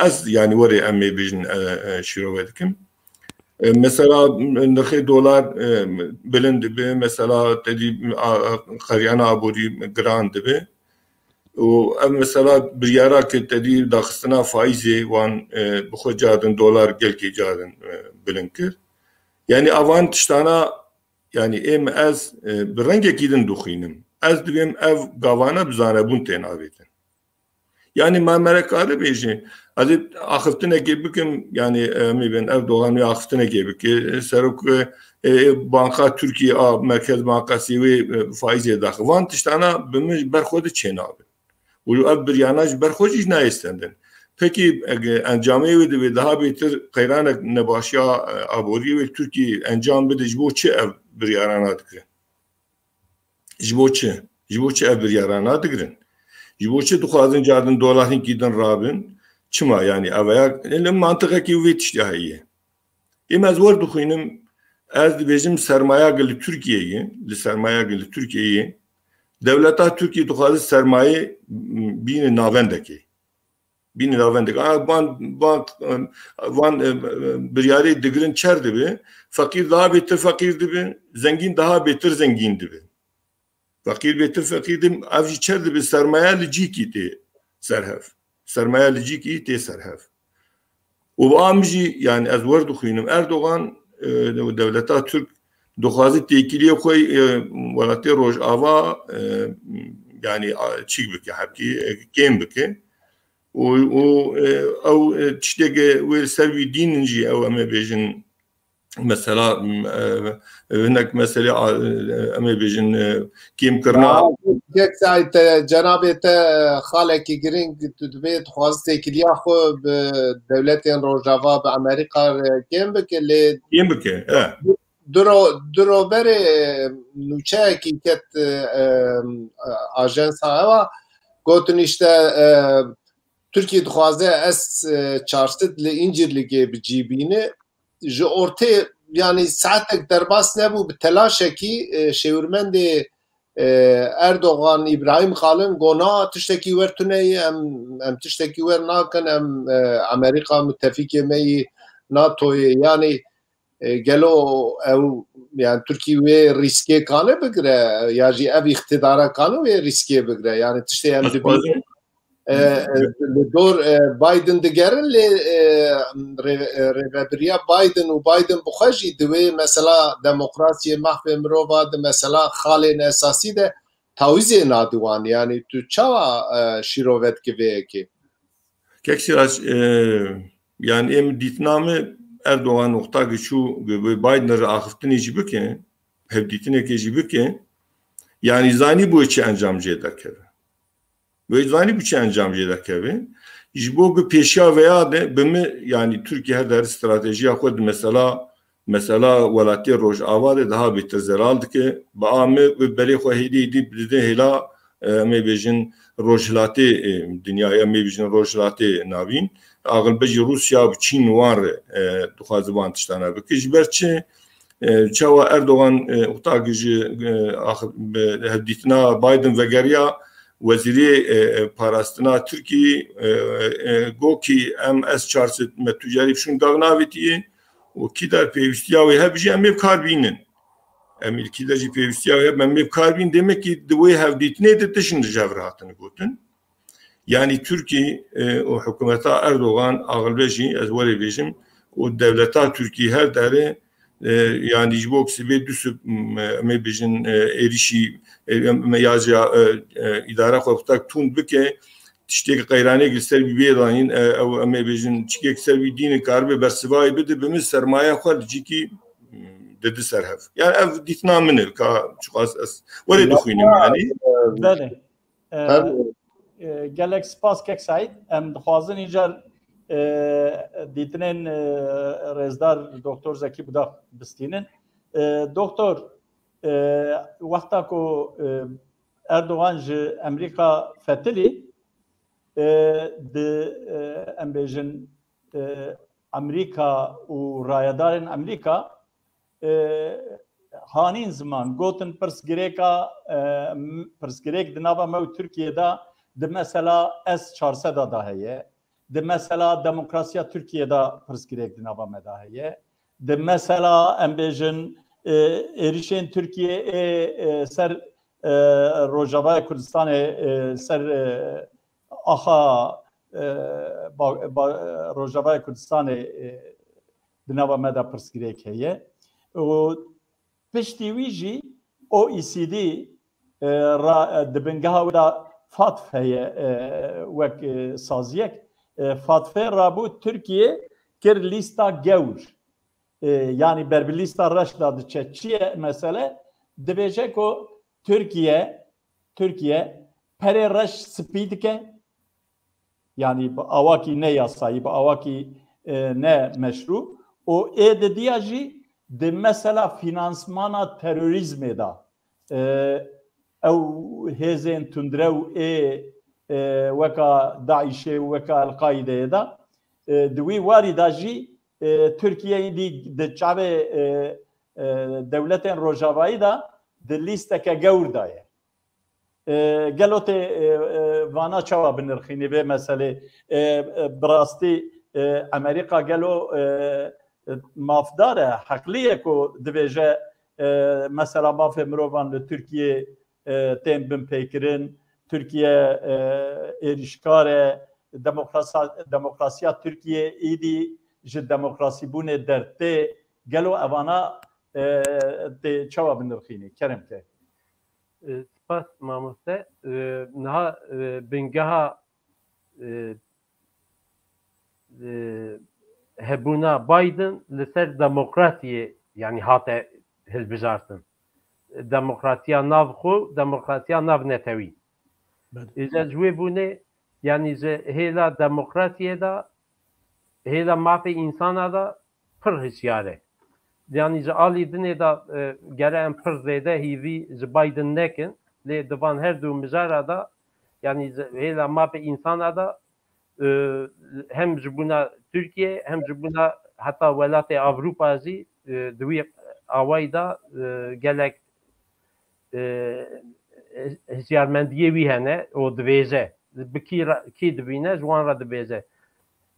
ez, yanî werê em ê bêjin, e, e, şîrove dikim. E, mesela nirxê dolar, e, bilind dibe, mesela tedî a, a, qeryana aborî giran dibe. Û ev mesela biryara ke tedî daxistina faîzê wan, e, bi xwe carin dolar gelkê carin, e, bilind kir. Yanî avan tiştana, yanî êm ez, e, bi rengekî din dixwînim. Ez divêm ev gavana bi zanebûn têne avêtin. Yanî ma mere kare bêje, ez ê axiftinekê bikim, yanî, e, em ê bên Erdogan wê axiftinekê bike, e, serok, e, e, banka Tirkiyê a Merkez Bankasê wê, e, faîzê daxe. Van tiştana bi min ji ber xwe de çênabe. Û ev biryana ji ber xwe jî nayê stendin. Pekî, ege encamê wê divê daha bêtir qeyranek nebaşiya, e, aboriyê wê Tirkiyê encam bide, ji bo çi ev biryarana dike? Ji bo çi? Ji bo çi ev biryarana digirin? Ji bo çi dixwazin carin dolar hinkî din rabin? Çima, yanî ev ya, li mantiqekî vê tiştî heye. Êm ez wer dixwînim, ez dibêjim sermaya gi li Tirkiyeyê, li sermaya gi li Tirkiyeyê, dewleta Tirkiyê dixwaze sermayê, m, bîne navendekê. Bîne navendekê. A, van, van, van, e, e, biryarê digirin çer dibe, feqîr daha bêtir feqîr dibe, zengîn daha bêtir zengîn dibe. Feqîr bêtir feqîr dibe, ev jî çer dibe, sermaya li cîkî tê ser hev. Sermaya li cîkî tê ser hev. Û bi am jî, yanî ez wer dixwînim, Erdogan, e, û dewleta Tirk dixwaze têkiliyê xwe, e, welatê Rojava, e, yanî, a, çîk bike, hebkî, e, kêm bike. Û, û, e, ew, e, tişteke wê li ser wî dînin jî ew em ê bêjin, mesela, m, e, e, hinek meselê, a, e, em ê bêjin, e, kêmkirina. Ya, Kek Saîd, te, cenabê te, e, xalekî girîng, tu dibê dixwaze têkiliya xwe bi dewletên Rojava, bi Amerîka re kêm bike, lê kêm bike, e. Duro, duroberê, e, nûçeyekî ket, e, e, ajansa ewa, gotin işte, e, Tirkîye dixwaze S, e, çar sed li Încîrlîgê bi cî bîne. Ji ortê, yanî saetek derbas nebû, bi telaşekî, e, şêwirmendê, e, Erdogan, Îbrahîm Kalin got, na, tiştekî wer tune ye, em, em tiştekî wer nakin, em, e, Amerîka mitefîkê me yî, NATOyê, yanî, e, gelo ew, yani Tirkî wê rîskê kane bigire, ya jî ev îqtidara kane wê rîskê bigire? Yani tiştê em Ez dibînin, dixwazim e, e, li dor, e, Biden digerin, lê, e, rê-, e, rêvebiriya Biden û Biden bi xwe jî di wê mesela demokrasiyê, mafê mirova, di mesela xalên esasî de tawîzê nadi wan. Yanî tu çawa e, şîrove dikî vê yekê? Kek Sirac, e, yani em dîtina me Erdogan wexta ki çû bi Biden re axiftinê jî bike, hevdîtinekê jî bike, yani zanî bû çi encam jê derkeve. Wê zanî bû çi encam jê derkeve. Ji bo bi pêşiya veya de bi mi, yani Tirkiye her der stratejiya xwe di mesela, mesela welatê Rojava de daha bêtir zelal dike. Bi a mi bi berê xwe hêdî hêdî dide hêla, e, em ê bêjin rojhilatê, e, dinyayê, em ê bêjin rojhilatê navîn. Axilbe jî Rûsya bi Çîn wan re, e, dixwaze van tiştana bike. Ji ber çi? E, çawa Erdogan, e, wexta ki ji, e, axir, bi hevdîtina Biden vegeriya, wezîrê, e, e, parastina Tirkî, e, e, got ki em S çar sed me tu carî bi şûn gav navêtiye û kî der pêwîstiya wê hebe jî em ê bi kar bînin. Em ê kî der jî pêwîstiya wê hebe em ê bi kar bînin. Demek ki di wê hevdîtinê de tişt ji hev re hatine gotin. Yani Tirkî, e, û hikûmeta Erdogan axilbe jî ez werê bêjim û dewleta Tirkî her derê, e, yani ji bo sibê du sib, m-, em ê bêjin, e, êrişî, e, em, em, ya jî, e, e, îdare xwe bi tak tund bike, tiştê qeyranê li ser bî bê dayîn, e, ew em ê bêjin çikek ser bî dînin karibe bersivayê bide, bi min sermaye xwe li cîkî, m, didi ser hev. Yani ev dîtina min e, ka çiqas ez werê dixwînim yani. Belê. E, e, gelek spas kek Seîd. Em dixwazin îcar, e, dîtinên, e, rêzdar Doktor Zekî Budak bistînin. E, Doktor, e, wexta ku, e, Erdogan ji Amerîka fetilî, e, di, e, em bêjin, e, Amerîka û rayedarên Amerîka, e, hanîn ziman gotin pirsgirêka, e, m-, pirsgirêk di nava me û Tirkiye de di mesela S çar sed de heye, di mesela demokrasiya Tirkiye de pirsgirêk di nava me de heye, di mesela em bêjin, e, êrişên Tirkiye ê, e, ser, e, Rojavayê Kurdistanê, e, ser, e, axa, e, ba-, ba-, Rojavayê Kurdistanê, e, di nava me de pirsgirêk heye. Û piştî wî jî O E C D, e, ra, e, di bingeha wê de FATF heye, e, wek, e, saziyek. E, FATF'ê rabû Tirkiye kir lîsta gewr. E, yanî ber bi lîsta reş de diçe. Çi ye mesele? Dibêje ku Tirkiye, Tirkiye perê reş spî dike. Yanî bi awakî ne yasayî, bi awakî, e, ne meşrû. Û ê didiya jî di mesela fînansmana terorîzmê de, e, ew hêzên tundrew ê, e, weka DAIŞ'ê û weka El-Qaîdeyê de, e, di wî warî de jî, e, Tirkiye îdî di çavê, e, e, dewletên Rojavayî de di lîsteke gewr de ye. E, gelo tê, e, e, vana çawa binirxînî vê meselê? E, e, bi rastî, e, Amerîka gelo, e, e, mafdar e, heqlî ye ku dibêje, e, mesela mafê mirovan li Tirkiyê, e, tên binpêkirin, Tirkiye, e, êrîşkar e, demokrasa-, demokrasiya Tirkiye îdî ji demokrasîbûnê dertê. Gelo evana, e, tê çawa binirxînî? Kerem ke. E, spas mamoste. E, niha, e, bingeha, e, e, hebûna Biden li ser demokrasiyê, yanî hate hilbijartin. Demokrasiya nav xwe, demokrasiya nav netewî. Belê. Îca ji wê bûnê, yanî ji hêla demokrasiyê de, hêla mafê însana de pir hişyar e. Yanî ji alî dinê de, e, gere em pir zêde hîvî ji Biden nekin, lê di van her du mijara de, yanî ji hêla mafê însana de, e, hem ji bûna Tirkiye, hem ji bûna heta welatê Ewropa jî, e, di wî awayî de, e, gelek, e, hişyarmendiyê wî hene û dibêje, bi kî re, kî dibîne, ji wan re dibêje.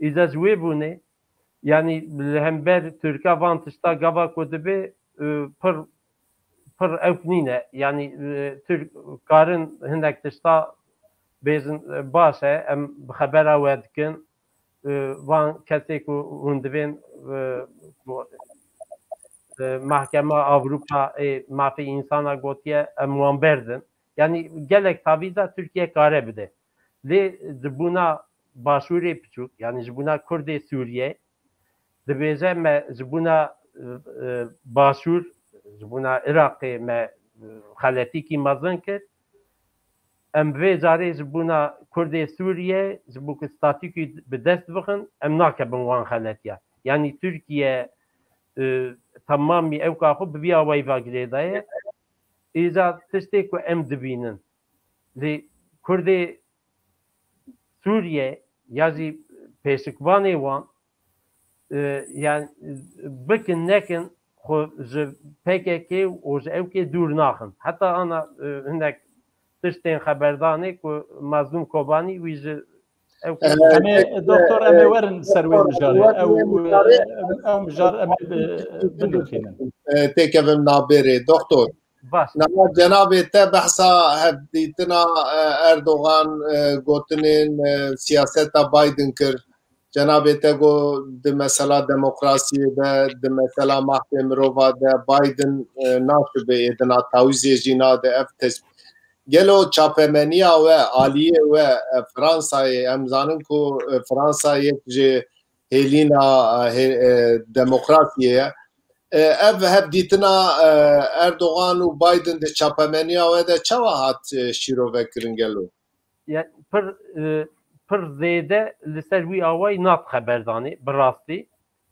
Îca ji wê bûnê, yanî li hember Tirka van tişta gava ku dibe, e, pir, pir ewk nîne. Yanî, e, Tirk karin hinek tişta bêjin, e, baş e, em bi xebera we dikin. E, van kesê ku hûn divên, e, ku, e, Mahkema Ewropa ê Mafê Însana gotiye, em wan berdin. Yanî gelek tavîza Tirkiye kare bide. Lê ji bona Başûrê piçûk, yanî ji bona Kurdê Sûriye, dibêje me ji bona, e, e, Başûr, ji bona Iraqê me, e, xeletîkî mezin kir. Em vê carê ji bona Kurdê Sûriye, ji bo ku statûkî bi dest bixin, em nakevin wan xeletiya. Yanî Tirkiye, e, temamî ewka xwe bi vî awayî ve girêdaye. Îca tiştê ku em dibînin. Lê Kurdê Sûriye ya jî pêşikvanê wan, e, yani bikin nekin xwe ji P K K û ji ewkê dûr naxin. Heta ana, e, hinek tiştên xeberdanê ku Mazlûm Kobanî wî ji ewkê Em ê, doktor, em ê werin ser wê mijarê. Ew, ew mijar em ê bi-, binirxînin. E, têkevin nabêrê, doktor. Baş. Niha cenabê te behsa hevdîtina, e, Erdogan, e, gotinên, e, siyaseta Biden kir. Cenabê te got di mesela demokrasiyê de, di mesela mahdê mirova de Biden, e, naşibe êdina tawîzê jî nade ev tes-, gelo çapemeniya we, aliyê we, e, Fransayê, em zanin ku, e, Fransa yek ji hêlîna, e, hê-, e, demokrasiyê ye. E, ev hevdîtina, e, Erdogan û Biden di çapemeniya we de çawa hat, e, şîrove kirin gelo? Yani pir, e, pir zêde li ser wî awayî nat xeberdanê, bi rastî.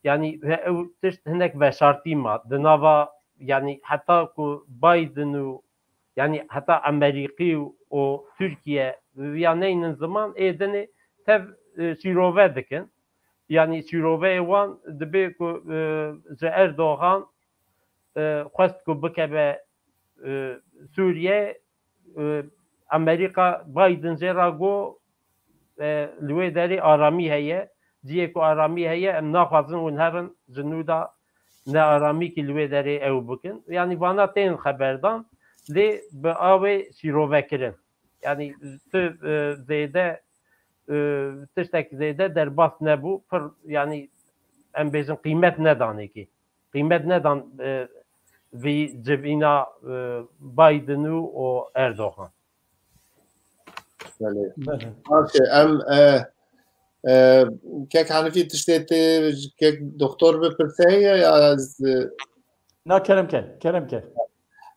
Yani he-, ew tişt hinek veşartî ma. Di nava, yani heta ku Biden û, yani heta Amerîkî û, û Tirkiye viya neynin ziman, ê dinê tev, e, şîrove dikin. Yani şîroveyê wan dibe ku, e, ji Erdogan, e, xwest ku bikeve, e, Sûriye, e, Amerîka Biden jê re got, e, li wê derê aramî heye. Cihê ku aramî heye, em naxwazin hûn herin ji nû de nearamîkî li wê derê ew bikin. Yanî vana tên xeberdan, lê bi awê şîrovekirin. Yanî tu, e, zêde, e, tiştek zêde derbas nebû. Pir, yanî em bêjin qîmet nedanê kê. Qîmet nedan, e, vî civîna, e, Biden û, û Erdogan. Belê. Belê. Baş e, em, e, e, kek Hanifî tiştê tê, kek doktor bipirse ya, ya ez, e, Na, kerem ke, kerem ke.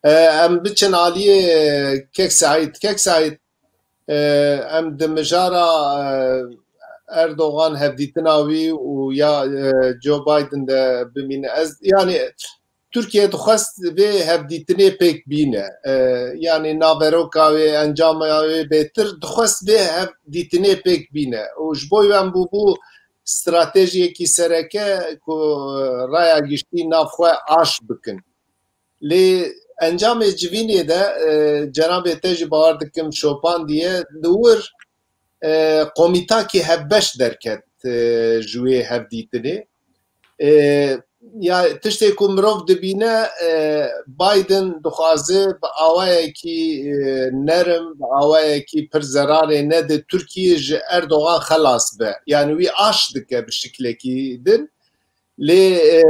E, em biçin aliyê kek Saîd. Kek Saîd, e, em di mijara, e, Erdogan hevdîtina wî û ya, e, Joe Biden de bimîne. Ez, yani, Tirkiye dixwest vê hevdîtinê pêk bîne. E, yani naveroka wê, encama wê bêtir dixwest vê hevdîtinê pêk bîne. Û ji bo em bûbû stratejiyekî sereke ku raya giştî nav xwe aş bikin. Lê encamê civînê de, e, cenabê te jî bawer dikim şopandiye, li wir, e, komîtakî hevbeş derket, e, ji wê hevdîtinê. E, ya tiştê ku mirov dibîne, e, Biden dixwaze bi awayekî, e, nerm, bi awayekî pir zerarê nede Tirkiye ji Erdogan xelas be. Yani wî aş dike bi şiklekî din. Lê, e,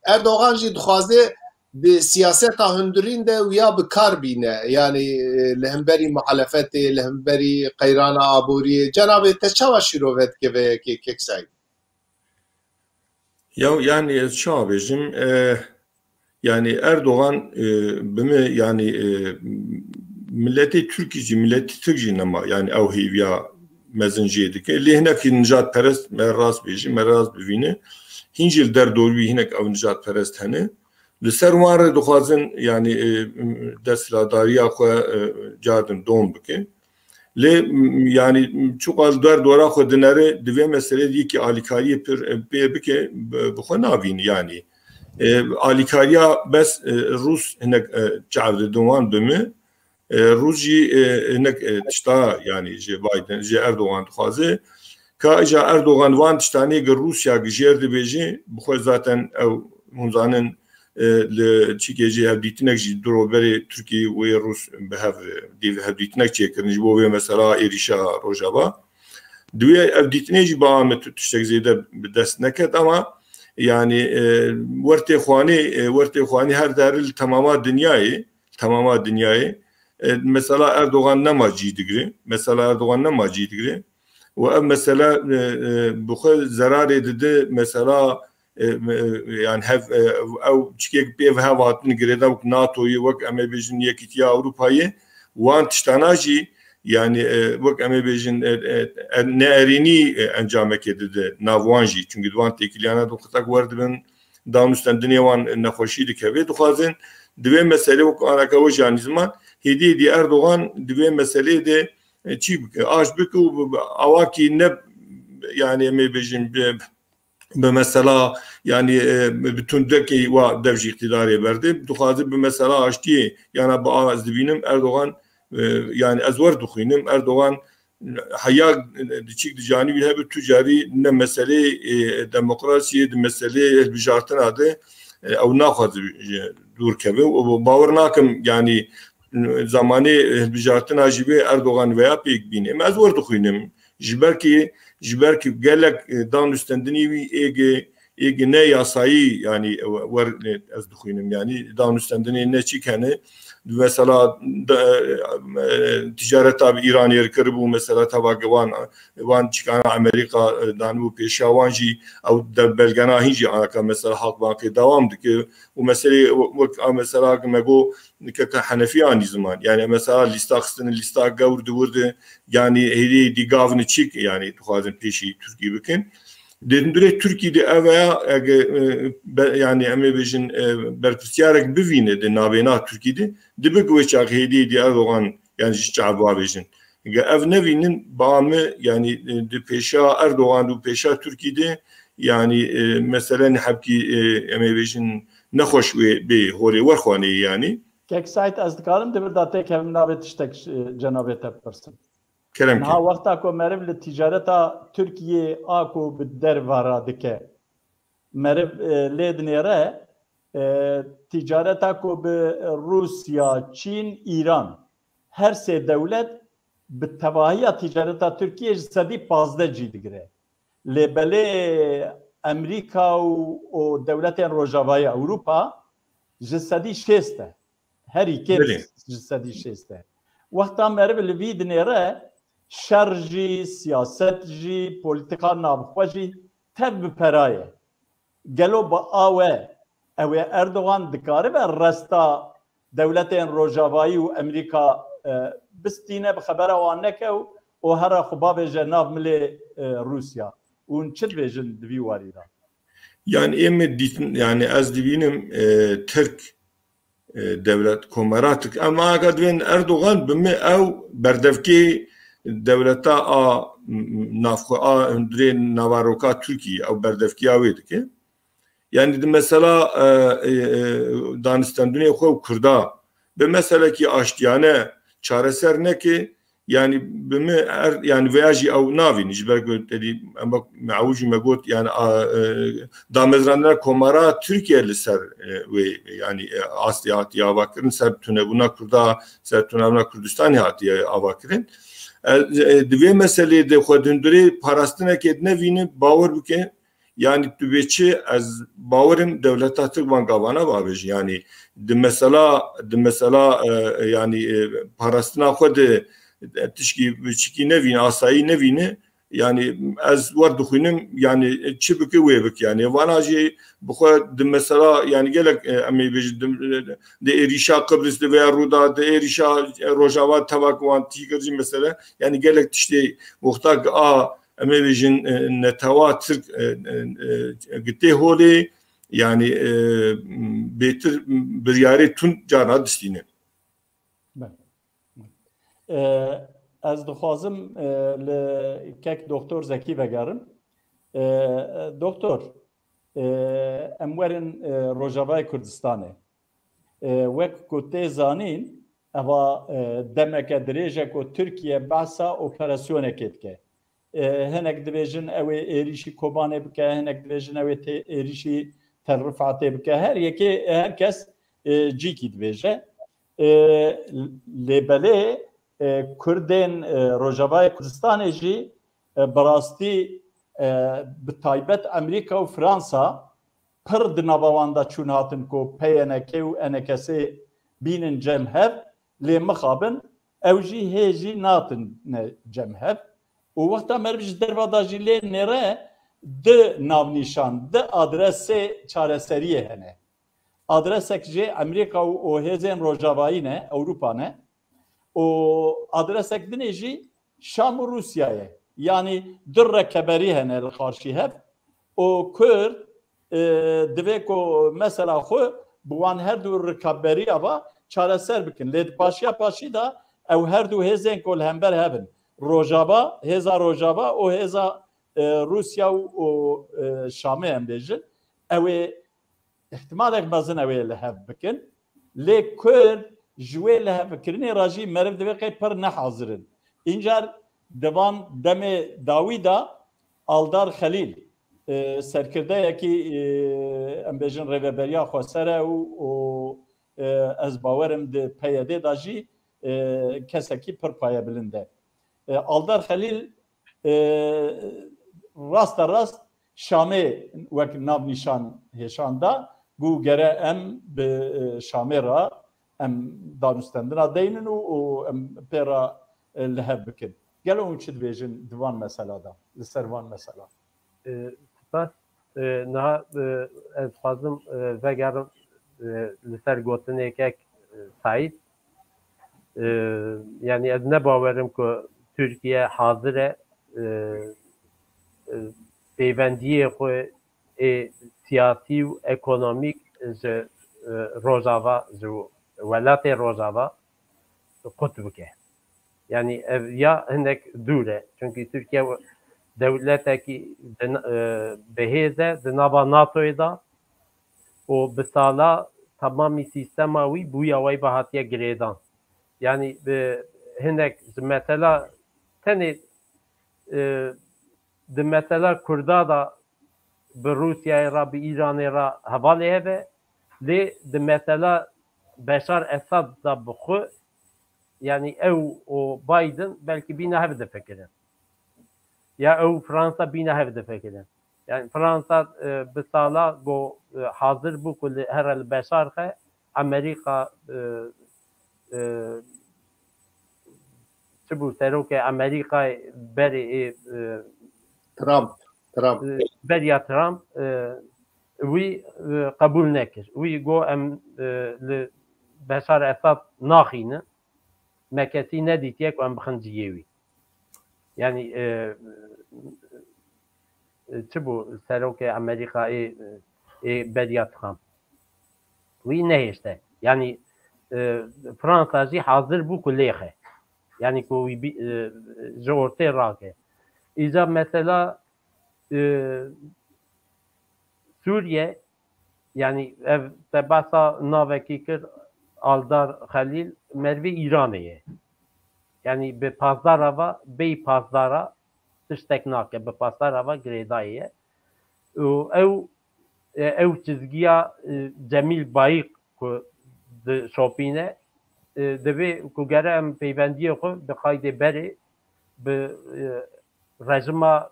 Erdogan jî dixwaze di siyaseta hundirîn de wiya bi kar bîne. Yani, e, li hemberî muhalefetê, li hemberî qeyrana aboriyê. Cenabê te çawa şîrove dike vê yekê, kek Saîd? Ya, yani ez çawa bêjim? E, yani Erdogan, e, bi min, yani, e, miletê Tirkî jî, miletî Tirk jî nema, yani ew hêviya mezin jê dike. Lê hinekî nijadperest, me rast bêjî, me rast bivîne. Hîn jî li derdor wî hinek ew nijadperest hene. Li ser wan re dixwazin, yani, e, desthilatdariya xwe, e, cardin dom bike. Lê, m-, yani, çuqa li derdora xwe dinere, divê meselê di yekî alîkariyê pir, e, pê bike, bi, bi xwe navîn, yani. E, alîkariya bes, e, Rûs hinek, e, çav didin wan bi min. E, Rûs jî, e, hinek, e, tişta, yani, ji Biden, ji Erdogan dixwaze. Ka îca Erdogan van tiştanê gi Rûsya gi jêr dibêje, bi xwe zaten ew, hûn zanin, e, li çikê jî hevdîtinek jî di roberê Tirkî û yê Rûs bi hev, e, dîv hevdîtinek çêkirin ji bo vê mesela êrîşa Rojava. Divê ev dîtinê jî biame tu tiştek zêde bi dest neket ama yani, e, wertê xwanê, e, wertê xwanê her deri li temama dinyayê, temama dinyayê, E, mesela Erdogan nema cî digire. Mesela Erdogan nema cî digire. Û ev mesele, e, e, bi xwe zerarê dide mesela, e, e, yani hev, e, ew çikek pê ve hev hatin girêdan wek NATOyê, wek em ê bêjin Yekîtiya Ewropayê, wan tiştana jî, yani, e, wek em ê bêjin, e, e, e, neerênî, e, encamekê dide nav wan jî. Çunkî di wan têkiliyana de xetek werdibin, danûstendinê wan nexweşî dikeve. Dixwazin di vê meselê wek anaka we jî anî ziman, hêdî hêdî Erdogan di vê meselê de, e, çî bike, aş bike û bi, bi awakî ne, yani em ê bêjin bi, bi mesela, yani, e, bi tundekî wa dev ji îqtîdarê berde. Dixwaze bi mesela aştiyê, yana bi a ez dibînim Erdogan, e, yani ez wer dixwînim, Erdogan heya diçîk di canî wî hebe tu carî ne meselê, e, demokrasiyê, di meselê hilbijartina de, e, ew naxwaze dûr keve. Û bawer nakim, yani, zamanê hilbijartina jî bê Erdogan veya pêk bîne. Em ez wer dixwînim. Ji ber ki, ji ber ki gelek, e, danûstendinî wî êgê, êgê ne yasayî, yani, e, wer, e, ez dixwînim. Yani, danûstendinê ne çîk hene. Mesela, de, e, ticareta bi Îranê re kiribû, mesela, teva wan, wan çîkana Amerîka, e, danibû pêşiya wan jî, ew de belgena hîn jî anaka, mesela, Halkbankê dewam dike. Û meselê wek, a, mesela, me got, keke Henefî anî ziman. Yani, mesela, lîsta xistine, lîsta gewr di wir de, yani, hêdî hêdî gavni çîk, yani, dixwazin pêşî Tirkî bikin. Di hundirê Tirkî de ev e, ege, e, be-, yani, em ê bêjin, e, berpirsiyarek bivîne di navêna Tirkî de, dibe ku wê çaxê hêdî hêdî Erdogan, yani, ji çav bavêjin. Ge ev nevînin, ba min, yani, e, di pêşa Erdogan û pêşa Tirkî de, yani, e, mesele ne hebkî, e, em ê bêjin, nexweş wê bê holê werxwanê, yani. Kek Saîd, ez dikarim di vir de têkevim, navê tiştek, e, cenabê te bipirsim. Kerem Niha ke. Wexta ku meriv li ticareta Tirkiyê a ku bi derve re dike, meriv, e, lê dinêre, e, ticareta ku bi Rûsya, Çîn, Îran, her sê dewlet bi tevahiya ticareta Tirkiyê ji sedî pazdeh cî digire. Lê belê Amerîka û, û dewletên Rojavayê Ewropa ji sedî şêst e. Herî kêm Belê. ji sedî şêst e. Wexta meriv li vî dinêre, şer jî, siyaset jî, polîtika navxwe jî tev bi pera ye. Gelo bi a we, ew ê Erdogan dikaribe resta dewletên Rojavayî û Amerîka, e, bistîne, bi xebera wan neke û, û here xwe bavêje nav milê, e, Rûsya. Hûn çi dibêjin di vî warî de? Yani ê min dîtin, yani ez dibînim, e, Tirk, e, dewlet, komera Tirk. Em aga dibên Erdogan bi min ew berdevkê dewleta a, m-, m-, navxwe a hundirê navaroka Tirkiyê, ew berdevkiya wê dike. Yani di mesela, e, e, e, danistendunê xwe û Kurda bi meselekî aştiyane çareser neke, yani bi min er, yani veya jî ew navînin, ji ber ku tedî em bak, me ew jî me got, yani, a, e, damezrandina komara Tirkiye li ser, e, wê, yani, e, astê hatiye avakirin, ser tunebûna Kurda, ser tunebûna Kurdistanê hatiye avakirin. E, e, di vê meselê de xwe di hundirê parastinekê dinevînin, bawer bike, yani tu bê çi, ez bawerim dewleta Tirk van gavana bavêje. Yani di mesela, di mesela, e, yani, e, parastina xwe de, e, tişkî biçikî nevîne, asayî nevîne, yani ez wer dixwînim, yani çi bike wê bike. Yani vana jî bi xwe di mesela, yani gelek, e, em ê bêjin di, di êrîşa Qibris de veya Rûda, di êrîşa Rojava tevak wan tî kir jî mesele, yani gelek tiştê wexta ki a, em ê bêjin, e, netewa Tirk, e, e, e, gitê holê, yani, e, bêtir biryarê tund carna distîne. Belê. E, ez dixwazim, e, li kek Doktor Zekî vegerim. E, e, Doktor, e, em werin, e, Rojavayê Kurdistanê. E, wek ku tê zanîn, eva, e, demeke dirêj e ku Tirkiye behsa operasyonekê dike. E, hinek dibêjin ew ê êrîşî Kobanê bike, hinek dibêjin ew ê tê-, êrîşî Tel Rifatê bike. Her yekê, her kes, e, cîkî dibêje. E, lê belê, e, Kurdên, e, Rojavayê Kurdistanê jî, e, bi rastî, e, bi taybet Amerîka û Fransa pir di nava wan de çûn hatin ku P Y N K û E N K S bînin cem hev, Lê mixabin, ew jî hê jî natine cem hev. Û wexta meriv ji derva da jî lê nêre, di navnîşan, di adresê çareseriyê hene. Adresek jê Amerîka û, û hêzên Rojavayî ne, Ewropa ne. Û adresek dinê jî Şam û Rûsya ye. Yanî du rekeberî hene li qarşî hev. Û Kurd, e, divê ku mesela xwe bi wan her du rikaberiya va çareser bikin. Lê di paşiya paşî de ew her du hêzên ku li hember hev in. Rojava, hêza Rojava û hêza, e, Rûsya û, û, e, Şamê em bêjin. Ew ê ihtimalek mezin ew ê li hev bikin. Lê Kurd ji wê lihevkirinê re jî meriv divê qey pir nehazir in. Încar di van demê dawî de Aldar Xelîl, e, serkirdeyekî, e, em bêjin rêveberiya xweser e û, û, e, ez bawerim di P Y D de jî, e, kesekî pir payebilind e. E, Aldar Xelîl, e, raste rast Şamê wek navnîşan hêşan da, gu gere em bi, e, Şamê re em danûstendina deynin û, û em pê re, e, li hev bikin. Gelo hûn çi dibêjin di van mesela de, li ser van mesela? E, spas. E, niha, e, ez dixwazim, e, vegerim, e, li ser gotinêkek, e, Saîd. E, yanî ez ne bawerim ku Tirkiye hazir e, e, e, pêvendiyê xwe ê siyasî û ekonomîk ji, e, Rojava, ji welatê Rojava qut bike. Yanî ev ya hinek dûr e. Çunkî Tirkiye dewletekî di na-, e, bi hêz e di nava NATOyê de û bi sala temamî sîstema wî bûya wê ve hatiye girêdan. Yanî bi hinek ji mesela tenê, e, di mesela Kurda de bi Rûsyayê re, bi Îranê re hevalê hebe, lê di mesela Beşar Esad de bi xwe, yanî ew û Biden belkî bîna hev difikirin. Ya ew Fransa bîna hev difikirin. Yanî Fransa, e, bi sala go, e, hazir bû ku li, here li Beşar xe, Amerîka, e, e, çi bû, serokê Amerîkayê berê, e, e, Trump, Trump. E, beriya Trump, e, wî, e, qebûl nekir. Wî got, em, e, li Beşar Esad naxînin. Me kesî nedîtiye ku em bixin cihê wî. Yanî, e, e, çi bû serokê Amerîka ê, ê beriya Trump? Wî nehêşte. Yanî, e, Fransa jî hazir bû ku lêxe. Yanî ku wî bî-, e, ji ortê rake. Îca mesela, e, Sûriye, yanî ev te behsa navekî kir, Aldar Xelîl, merivê Îranê ye. Yanî bi pasdara va, bêyî pasdara tiştek nake, bi pasdara va girêdayî ye. Û ew, e, ew çizgiya, e, Cemîl Bayik ku dişopîne, e, divê ku gere em peywendiyê xwe bi qaydê berê bi, e, rejima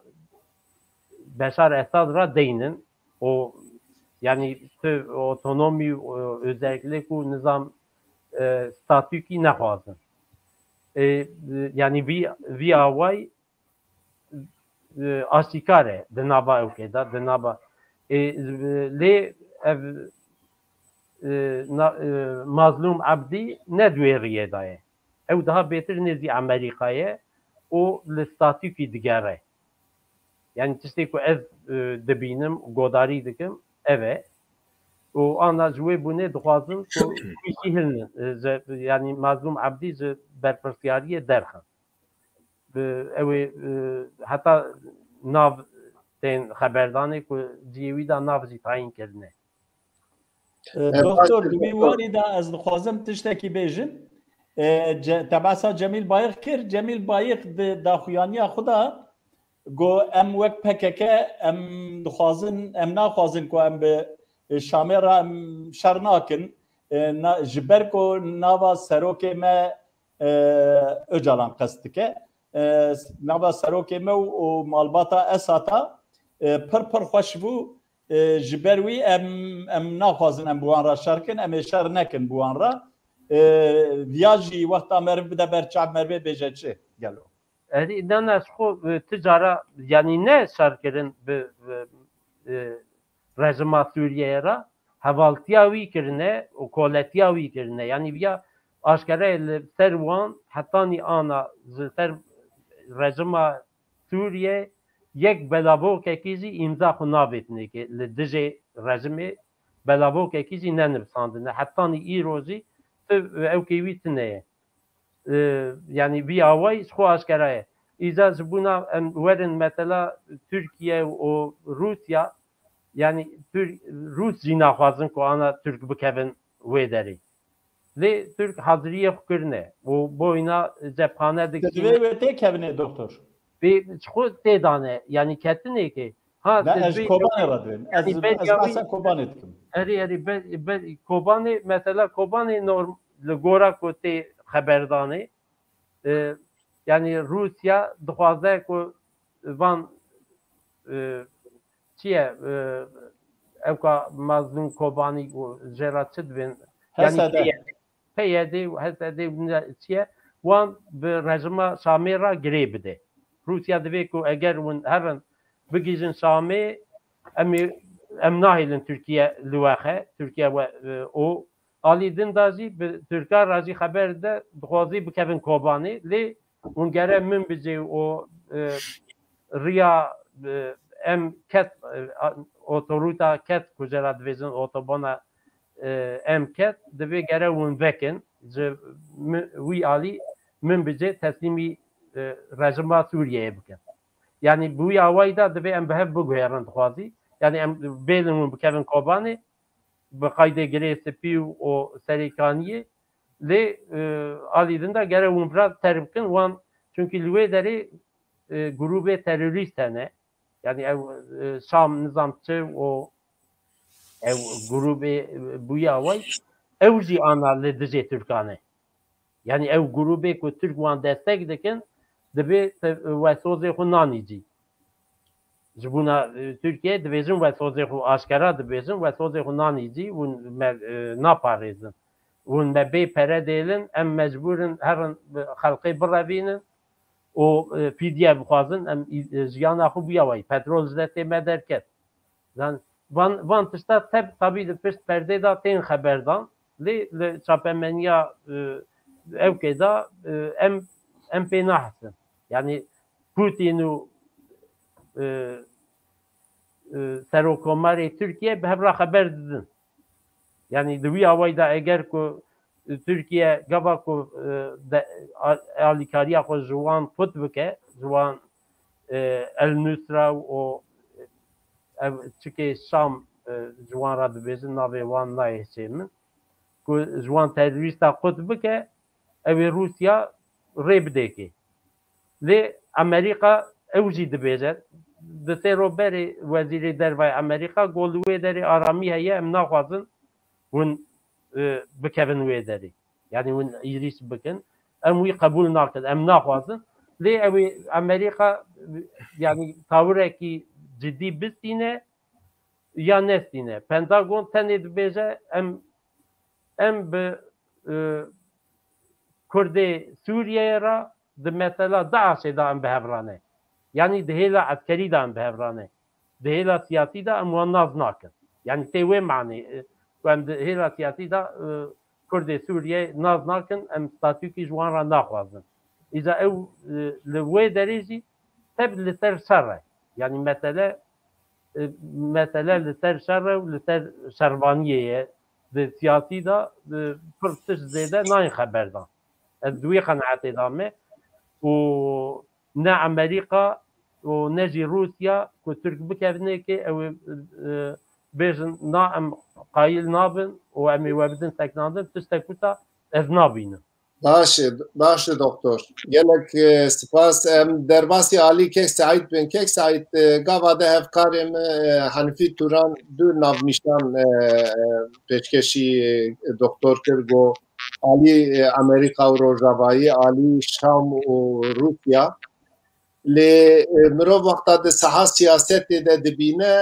Beşar Esad re deynin. O, yanî tu otonomî, o, özellikle ku nizam, e, statûkî nexwazin. E, yanî vî, vî away, e, aşîkar e di nava ewkê de, di nava, e, lê ev, e, na-, e, Mazlûm Ebdî ne di wê riyê de ye. Ew daha bêtir nêzî Amerîka ye û li statûkî digere. Yanî tiştê ku ez, e, dibînim, godarî dikim, ev e. Û ana ji wê bûnê dixwazin ku wî jî hilnin. E, ji, yanî Mazlûm Ebdî ji berpirsiyariyê derxin. Bi, ew ê, e, heta nav tên xeberdanê ku cihê wî de nav jî tayîn kirine. E, E, Doktor, baş di wî doktor. warî de ez dixwazim tiştekî bêjim. E, ce-, te behsa Cemîl Bayik kir. Cemîl Bayik di daxuyaniya xwe de got, em wek P K K, em dixwazin, em naxwazin ku em bi Şamê re em şer nakin. E, na, ji ber ku nava serokê me, e, Ocalan qest dike. E, nava serokê me û, û malbata Esata, e, pir pir xweş bû. E, ji ber wî em, em naxwazin em bi wan re şer kin, em ê şer nekin bi wan re. e, viya jî wexta meriv bide ber çav merivê bêje çi gelo? Erî, ne, ne, ji xwe, e, ti cara, yanî ne şer kirin bi, bi, e, rejima Sûriyeyê re, hevaltiya wî kirine û koletiya wî kirine. Yanî viya aşkere li ser wan hetanî ana ji ser rejima Sûriye yek belavokekî jî îmza xwe navêtinê ke li dijê rejimê belavokekî jî nenivsandine. Hetanî îro jî tu ew kê wî tune ye. E, yanî vî awayî ji xwe aşkera ye. Îca ji bona em werin mesela Tirkiye û Rûsya, yanî Tir-, Rûs jî naxwazin ku ana Tirk bikevin wê derê. Lê Tirk haziriyê xwe kirine û boyna cephane Di dikin. Divê wê têkevine doktor. Vê ji xwe tê dane, yanî ketinê ke. Ha, Ve ez ji Kobanê re dibêm. Ez, yanî ez beriya wî bahsa Kobanê dikim. Erê, erê, ber, ber, Kobanê, mesela Kobanê norm, li gora ku tê xeberdanê, e, yanî Rûsya dixwaze ku van, e, çi ye, e, ewka Mazlûm Kobanî û jê re çi dibên? Yanî H S D. P Y D û H S D û ne çi ye, wan bi rejima Şamê re girê bide. Rûsya divê ku eger hûn herin bigihîjin Şamê, em ê, em nahêlin Tirkiye li we xe, Tirkiye we, e, û alî din de jî bi Tirka re jî xeber de dixwazî bikevin Kobanê, lê hûn gere Minbicê û, e, riya, e, M ket, e, a-, otoruta ket ku jê re dibêjin otobana, e, M ket, divê gere hûn vekin, ji mi-, wî alî Minbicê teslîmî, e, rejima Sûriyeyê bikin. Yanî bi wî awayî de divê em bi hev biguherin dixwazî. Yanî em bêlin hûn bikevin Kobanê, bi qaydê Girê Spî û Serêkaniyê. Lê, e, alî din de gere hûn vira terk bikin wan, çunkî li wê derê, e, grûbê terorîst hene. Yanî ew, e, Şam nizam çi û ew grûbê, e, bûye away, ew jî ana li dijê Tirkan e. Yanî ew grûbê ku Tirk wan destek dikin, divê te-, wesozê xwe nanî cî. Ji bona, e, Tirkiye dibêjin wesozê xwe aşkera dibêjin, wesozê xwe nanî cî, hûn me, e, naparêzin. Hûn me bê pere dêlin, em mecbûr in herin, e, xelkê birevînin û, e, fîdye bixwazin, em, e, jiyana xwe bûye wayî. Petrol ji destê me derket. Yan van, van tişta teb-, tabî li pişt perdê de tên xeberdan. Lê li çapemeniya, e, ewkê de, e, em, em pê nahesin. Yanî Putin û, e, e, Serokkomarê Tirkiye bi hev re xeber didin. Yanî di wî awayî de eger ku Tirkiye gava ku, e, de, a-, alîkariya xwe ji wan qut bike, ji wan, e, El Nusra û ev çikê Şam, e, ji wan re dibêjin, navê wan nayê hişê min, ku ji wan terorîsta qut bike, ew ê Rûsya rê bidêkê. Lê Amerîka ew jî dibêje, di sê ro berê wezîrê dervayê Amerîka got, li wê derê aramî heye, em naxwazin hûn, e, bikevin wê derê. Yanî hûn êrîş bikin. Em wî qebûl nakin, em naxwazin. Lê ew ê Amerîka, yanî tawirekî cidî bistîne ya nestîne. Pentagon tenê dibêje, em, em bi, e, Kurdê Sûriyeyê re di mesela DAIŞê de em bi hev re ne. Yanî di hêla eskerî de em bi hev re ne. Di hêla siyasî de em wan nas nakin. Yanî tê wê manê, e, ku em di hêla siyasî de, e, Kurdê Sûriyeyê nas nakin, em statûkî ji wan re naxwazin. Îca ew, e, li wê derê jî teb li ser şer e. Yanî mesele, e, mesele li ser şer e û li ser şervaniyê ye. Di siyasî de, e, pir tişt zêde nayên xeberdan. Ez di wê qenaetê de me û ne Amerîka û ne jî Rûsya ku Tirk bikevine kê ew ê, e, bêjin na em qayîl nabin û em ê we bidin sekinandin, tiştek wisa ez nabînim. Baş e, baş e doktor. Gelek, e, spas. Em derbasî alî Kek Seîd bin. Kek Seîd, e, gava de hevkarê min, e, Hanifî Turan du navnîşan, e, e, pêşkêşî, e, doktor kir, got, alî, e, Amerîka û Rojavayî, alî Şam û Rûsya. Lê, e, mirov wexta di saha siyasetê de dibîne,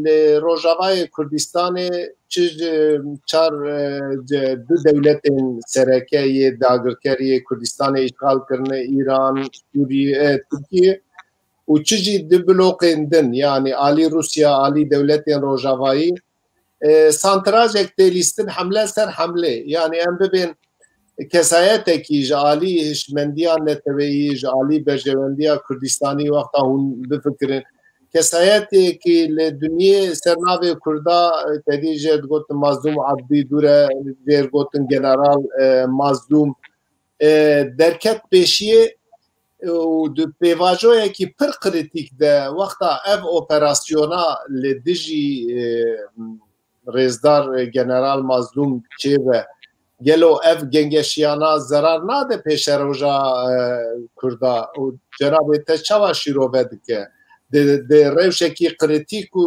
li Rojavayê Kurdistanê çi ji çar, e, ce-, du dewletên sereke yê dagirker yê Kurdistanê îşxal kirine, Îran, Sûriye, e, Tirkiye û çi jî du bloqên din, yanî alî Rûsya, alî dewletên Rojavayî, e, santirajek tê lîstin hemle ser hemlê. Yanî em bibên kesayetekî ji alî hişmendiya neteweyî, ji alî berjewendiya Kurdistanî wexta hûn bifikirin. Kesayetekî li dinyê ser navê Kurda, e, tedî jê digotin Mazlûm Abdî, dûre jê gotin General, e, Mazlûm, e, derket pêşiyê û di pêvajoyekî pir kritik de wexta ev operasyona li dijî, e, Rêzdar, e, General Mazlûm çêbe, gelo ev gengeşiyana zerar nade pêşeroja, e, Kurda û cenabê te çawa şîrove dike? Di, di rewşekî kritik û,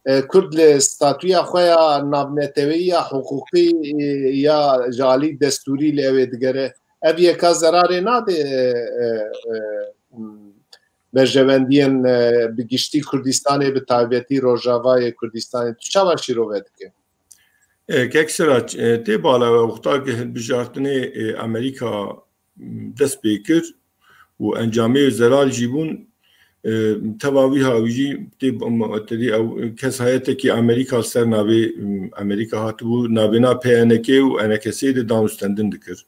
e, e, Kurd li statûya xwe ya navneteweyî ya hiqûqî, e, ya ji alî destûrî li ew ê digere. Ev yeka zerarê nade, e, e, e, berjewendiyên, e, bi giştî Kurdistanê, bi taybetî Rojavayê Kurdistanê. Tu çawa şîrove dike? E, Kek Sirac, e, tê bala we wexta ku hilbijartinê, e, Amerîka, m, dest pê kir û encamê zelal jî bûn, e, teva wî hawî jî tê, m, tedî ew kes heyetekî Amerîka li ser navê, m, Amerîka hatibû, navêna P N K û N K S de danûstendin dikir.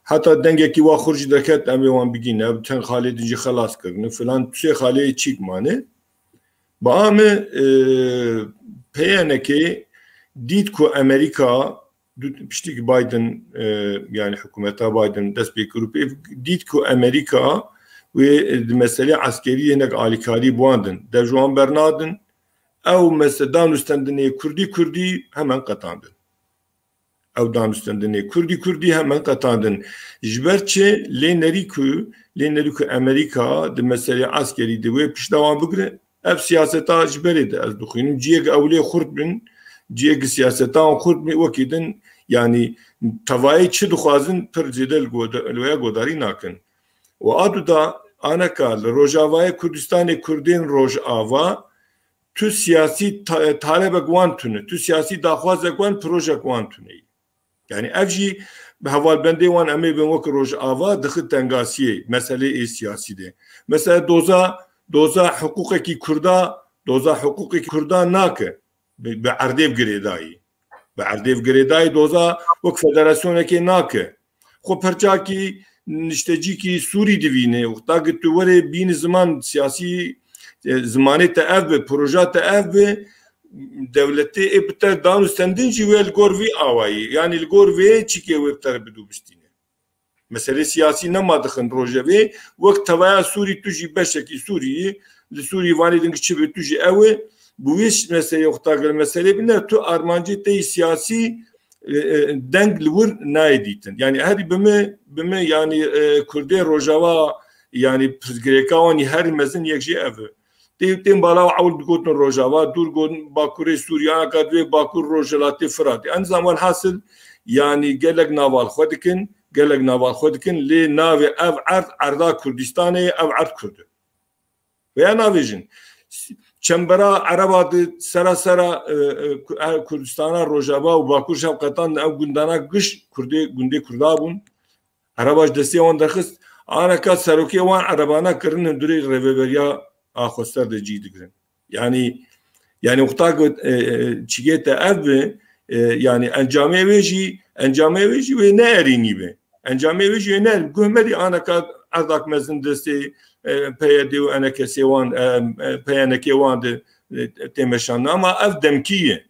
Heta dengekî wa xurt jî derket, em ê wan bigîne, ev çend xalê din jî xelas kirine, filan, tu sê xalê çîk mane. Bi a me, e, P N K dît ku Amerîka, du-, piştî ku Biden, e, yani hikûmeta Biden dest pê kir û pê dît ku Amerîka wê, e, di meselê eskerî hinek alîkarî bi wan din. Dev ji wan bernadin. Ew mese-, danûstendinê Kurdî Kurdî hemen qetandin. Ew danûstendinê Kurdî Kurdî hemen qetandin. Ji ber çi? Lê nerî ku, lê nerî ku Amerîka di meselê eskerî de wê pişta wan bigire, ev siyaseta ji berê de ez dixwînim. Ciyê ku ew lê xurt bin, ciyê ku siyaseta wan xurt bin, wekî din, yanî tevayê çi dixwazin, pir zêde li gode-, li wê godarî nakin. Û a du da, aneka li Rojavayê Kurdistanê Kurdên Rojava, tu siyasî ta-, talebek wan tune, tu siyasî daxwazek wan, projek wan tune. Yani ev jî bi hevalbendê wan em ê bin wek Rojava dixi tengasiyê meselê ê siyasî de. Mesela doza, doza hiqûqekî Kurda, doza hiqûqekî Kurda nake. Bi, bi erdê bi girêdayî. Bi erdê bi girêdayî doza wek federasyonekê nake. Xwe perçakî niştecîkî Sûrî divîne. Wexta ku tu were bînî ziman siyasî, e, zimanê te ev be, proja te ev be, dewletê ê bi te danûstendin jî wê li gor vî awayî. Yanî li gor vê çîkê wê bi te re bidû bistîne. Meselê siyasî nema dixin rojevê. Wek tevaya Sûrî, tu jî beşekî Sûrî yî. Li Sûrî vanê din çi be, tu jî ew e. Bi wê ş-, meselê wexta gel meselê bine, tu armancê te yî siyasî, e, e, deng li wir nayê dîtin. Yani herî bi me, bi me yani, e, Kurdê Rojava, yani pirsgirêka wan yî herî mezin yek jî ev e. Tê, tên bala ewl digotin Rojava, dûr gotin Bakurê Sûriye, anaka divê Bakur Rojhilatê Firatê. Em zan welhasil, yani gelek naval xwe dikin, gelek naval xwe dikin, lê navê ev erd, erda Kurdistanê ye, ev erd Kurd e. Veya navêjin. Çembera Ereba di sera sera, e, e, Ku-, e, Kurdistana Rojava û Bakur jî hev qetan ew gundana giş Kurdê, gundê Kurda bûn. Ereba ji destê wan derxist. Aneka serokê wan erebana kirin hundirê rêveberiya Axweser de cî digirin. Yani, yani wexta ku, e, e, çigê te ev bi, e, yani encamê wê jî, encamê wê jî wê ne erênî be. Encamê wê jî wê ne erênî. Guh me dî aneka erdak mezin destê, e, P Y D û N K S wan, e, e, P N K wan de, e, tê meşandin. Ama ev demkî ye.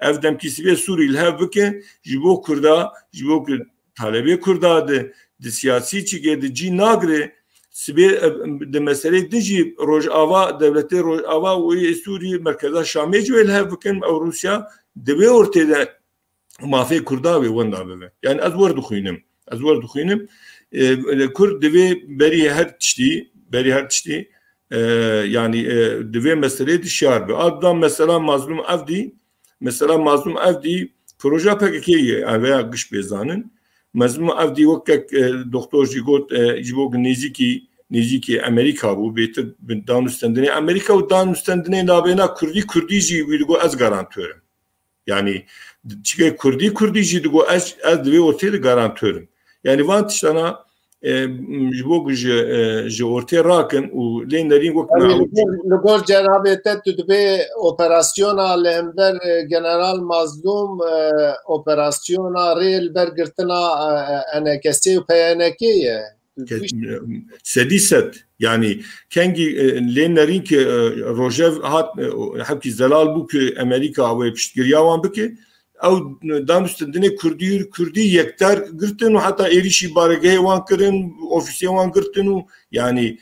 Ev demkî sibê Sûrî li hev bike, ji bo Kurda, ji bo ku talebê Kurda di, di siyasî çigê di cî nagire, sibê, e, di meselê din jî Rojava, dewletê Rojava û yê Sûrî merkeza Şamê jî wê li hev bikin, ew Rûsya di vê ortê de mafê Kurda wê wenda bibe. Yani ez wer dixwînim. Ez wer dixwînim. E, Kurd divê berî her tiştî, berî her tiştî, e, yani, e, divê meselê dişiyar be. A da mesela Mazlûm Evdî, mesela Mazlûm Evdî proja P K K ye, yani veya giş bê zanin. Mazlûm Evdî wek kek, e, doktor jî got, e, ji bo nêzîkî nêzîkî Amerîka bû, bêtir bi danûstendinê Amerîka û danûstendinê nabêna Kurdî, Kurdî jî wî digot ez garantör im. Yanî çike Kurdî, Kurdî jî digot ez, ez di vê ortê de garantör im. Yanî van tiştana e, ji bo ku ji, e, ji ortê rakin û lê nerîn wek me Yanî li gor, li gor cenabê te tu dibê operasyona li hember, e, General Mazlûm, e, operasyona rê li ber girtina, e, E N K S û P Y N K ye. Tu Ke-, wî Sedî sed. Yanî kengî, e, lê nerîn ki, e, Rojev hat, e, o, hevkî zelal bû ki Amerîka wê piştgiriya wan bike. Ew danûstendinê Kurdî, Kurdî yekter girtin û heta êrîşî baregehê wan kirin, ofîsê wan girtin û yanî, e,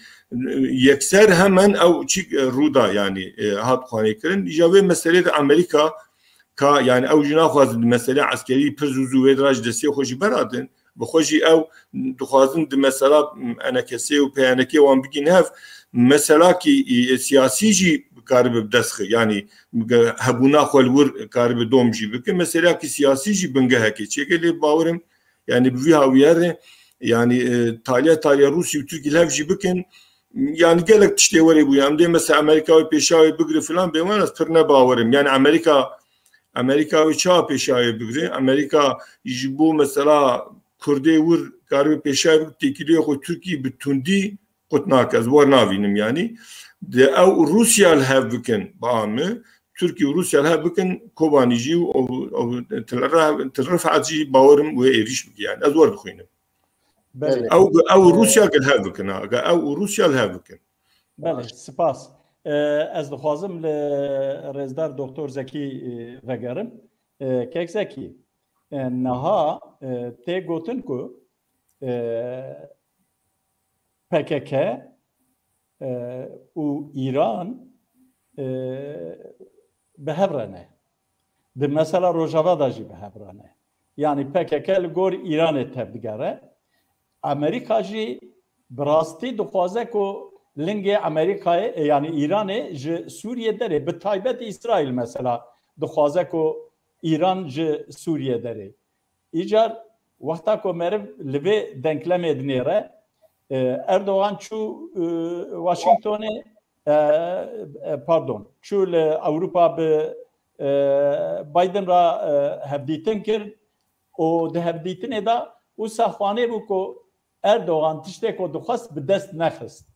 yekser hemen ew çîk, e, rû da, yanî, e, hat xwanê kirin. Îja vê meselê de Amerîka ka, yanî ew jî naxwazin di meselê eskerî pir zû zû wê dira ji destê xwe jî beradin. Bi xwe jî ew dixwazin di mesela N K S û P Y N K wan bigîn hev, meselakî, e, siyasî jî karibe bi dest xi, yanî hebûna xwe li wir karibe dom jî bike. Meselakî siyasî jî bingehekê çêke lê bawerim, yanî bi vî hawiyerê, yanî, e, taliya taliya Rûsî û Tirkî li hev jî bikin, yanî gelek tiştê werê bûye. Em dê mesela Amerîka wê pêşa wê bigire filan bê wan ez pir ne bawerim. Yanî Amerîka, Amerîka wê çawa pêşa wê bigire? Amerîka ji bo mesela Kurdê wir karibe pêşa wê bigire têkiliyê xwe Tirkî bi tundî qut nake. Ez wer navînim yanî. Di ew Rûsya li hev bikin, ba min, Tirkî û Rûsya li hev bikin, Kobanî jî û, û, û Til Re-, Til Rifat jî bawerim wê êrîş bike. Yanî ez wer dixwînim. Belê. Ew, ew Ee, Rûsya li hev bikin, ha. Ew û Rûsya li hev bikin. Belê, Baş. Spas. Ee, ez dixwazim li rêzdar Doktor Zekî, e, vegerim. E, Kek Zekî, e, niha, e, tê gotin ku, e, P K K, e, û Îran, e, bi hev re ne. Di mesela Rojava de jî bi hev re ne. Yanî P K K li gor Îranê tevdigere. Amerîka jî bi rastî dixwaze ku lingê Amerîkayê, e, yanî Îranê ji Sûriyê derê, bi taybet Îsraîl mesela dixwaze ku Îran ji Sûriyê derê. Îcar wexta ku meriv li vê denklemê dinêre, e, Erdogan çû, e, Washingtonê, e, e, pardon, çû li Ewropa bi, e, Biden re, e, hevdîtin kir û di hevdîtinê de wisa xwanê bû ku Erdogan tiştê ku dixwest bi dest nexist.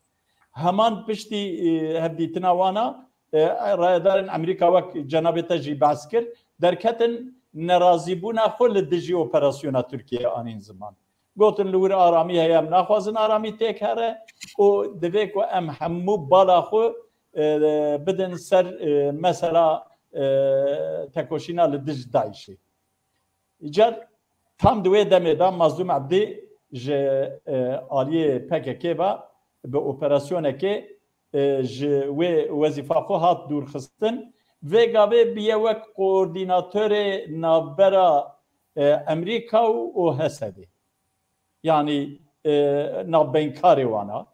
Heman piştî, e, hevdîtina wana, e, rayedarên Amerîka wek cenabê te jî behs kir, derketin nerazîbûna xwe li dijî operasyona Tirkiyeyê anîn ziman. Gotin li wir aramî heye, em naxwazin aramî têk here û divê ku em hemû bala xwe, e, bidin ser, e, mesela, e, tekoşîna li dij DAIŞê. Îcar tam di wê demê de Mazlûm Ebdî ji, e, aliyê P K K ve bi operasyonekê, e, ji wê wezîfa xwe hat dûrxistin. Vê gavê biye wek koordînatorê navbera, e, Amerîka û, û H S D'ê. Yanî, e, navbeynkarê wan a.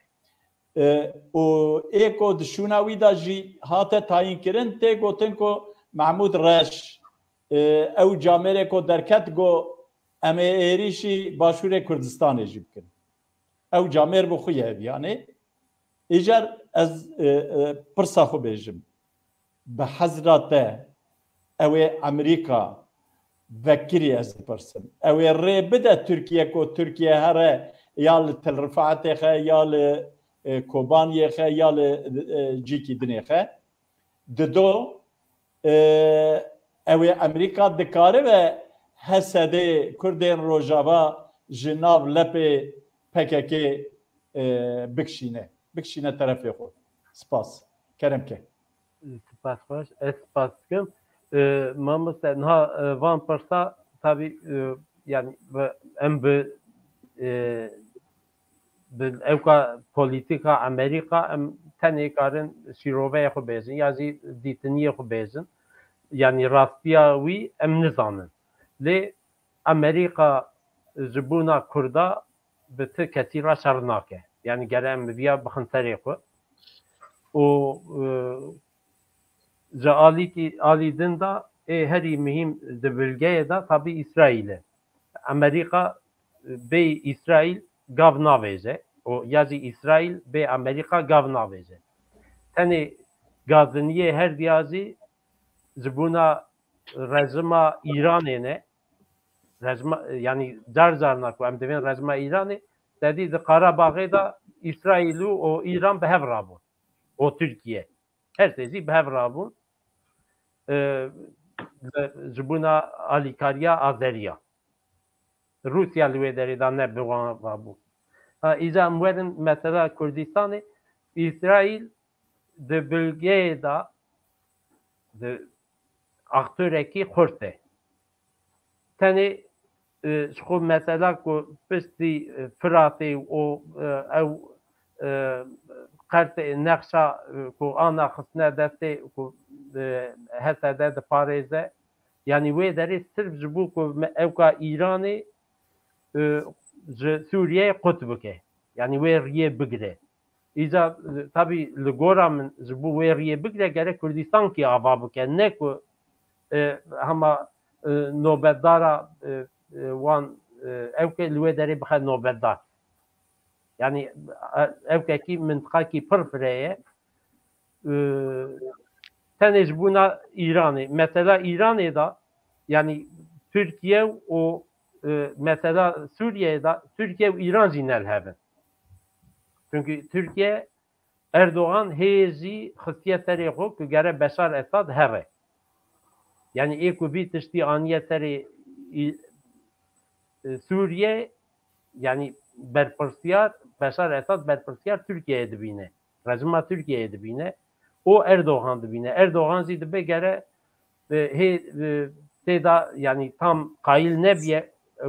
E, û ê ku di şûna wî de jî hate tayînkirin, tê gotin ku Mehmûd Reş, e, ew camêrê ku derket, got, em ê êrîşî Başûrê Kurdistanê jî bikin. Ew camêr bi xwe ye ev, yanî. Îcar ez, e, e, pirsa xwe bêjim. Bi hezra te, ew ê Amerîka vekirî ez dipirsim. Ew ê rê bide Tirkiye ku Tirkiye here ya li Til Rifaetê xe, ya li, e, Kobaniyê xe, ya li, e, cîkî dinê xe. Dido, e, ew ê Amerîka dikaribe H S D'ê Kurdên Rojava ji nav lepê P K K, e, bikişîne. Bikişîne terefê xwe. Spas. Kerem ke. Spas xweş. Ez spas dikim. E, mamoste, niha, e, van pirsa, tabî, e, yani, bi, em bi, e, bi ewka polîtîka Amerîka, em tenê karin şîroveyê xwe bêjin, ya jî dîtiniyê xwe bêjin. Yani, rastiya wî em nizanin. Lê Amerîka ji bona Kurda bi ti kesî re şer nake. Yani gere em bi viya bixin serê xwe. Û, e, ji alîkî, alî din de ê herî muhîm di bilgeyê de tabî Îsraîl e. Amerîka, e, bê Îsraîl gav navêje. û ya jî Îsraîl bê Amerîka gav navêje. Tenê gaziniyê her diya jî ji bona rejima Îranê ne. Rejima, yanî car carna ku em divên rejima Îranê, te dî di Qarabaxê de Îsraîl û, û Îran bi hev rabûn. Û Tirkiye. Her sê jî bi hev rabûn. E, ji bona alîkariya Azeriya. Rûsya li wê derê de ne bi wan ve bû. Ha, îca em werin mesela Kurdistanê, Îsraîl di bilgeyê de, di aktorekî xurt e. Tenê, e, ji xwe mesela ku piştî, e, Firatê û, e, ew, e, qertê nexşa, e, ku ana xistine destê ku, e, H S D diparêze, yanî wê derê sirf ji bo ku me ewka Îranê, e, ji Sûriyeyê qut bike. Yanî wê riyê bigire. Îca, e, tabî li gora min ji bo wê riyê bigire gerek Kurdistankî ava bike. Ne ku, e, hema, e, nobetdara, e, e, wan, e, ewke li wê derê bixe nobetdar. Yanî, e, ewkekî mintiqakî pir firê ye. E, tenê ji bona Îranê. Mesela Îranê de, yanî Tirkiye û, e, mesela Sûriyeyê de Tirkiye û Îran jî ne li hev in. Çunkî Tirkiye Erdogan hê jî xistiye serê xwe ku gere Beşar Esad here. Yanî ê ku vî tiştî aniye serê Î-, e, Sûriye, yanî berpirsiyar, Beşar Esad berpirsiyar Tirkiyeyê dibîne. Rejima Tirkiyeyê dibîne. Û Erdogan dibîne. Erdogan jî dibe gere, e, hê, e, tê de, yanî tam qayîl nebiye, e,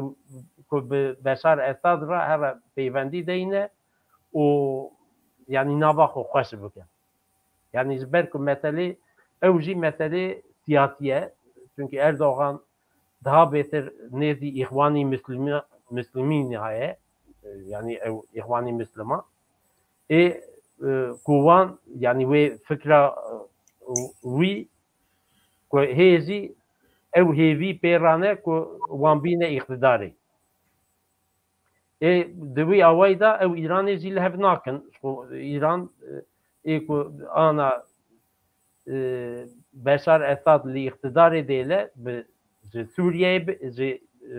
ku bi Beşar Esad re here peywendî deyne û yanî nava xwe xweş bike. Yanî ji ber ku meselê, ew jî meselê siyasî ye. Çunkî Erdogan daha bêtir nêzî Îxwanî Muslimi-, Muslimîn ye. Yanî ew Îxwanî Musliman. Ê, e, ku wan, yanî wê fikra, e, wî ku hê jî ew hêvî pê rane ku wan bîne îqtidarê. Ê, di wî awayî de ew Îranê jî li hev nakin. Ji xwe Îran, e, ê ku ana, e, Beşar Esad li îqtidarê dêle, bi, ji Sûriyeyê bi, ji, e,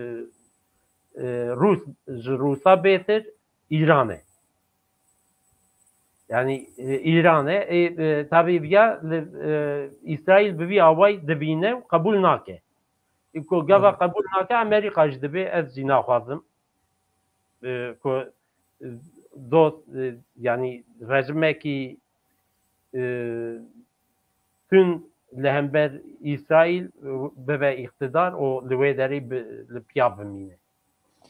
e, Rûs, ji Rûsa bêtir Îran e. Yanî, e, Îran e. Ê, e, tabî viya li, e, Îsraîl bi vî awayî dibîne û qebûl nake. Ê, ku gava qebûl nake, Amerîka jî dibê, ez jî naxwazim. E, ku, e, dost, e, yanî rejimekî, e, tund li hember Îsraîl, e, bibe îqtidar û li wê derê bi, li piya bimîne.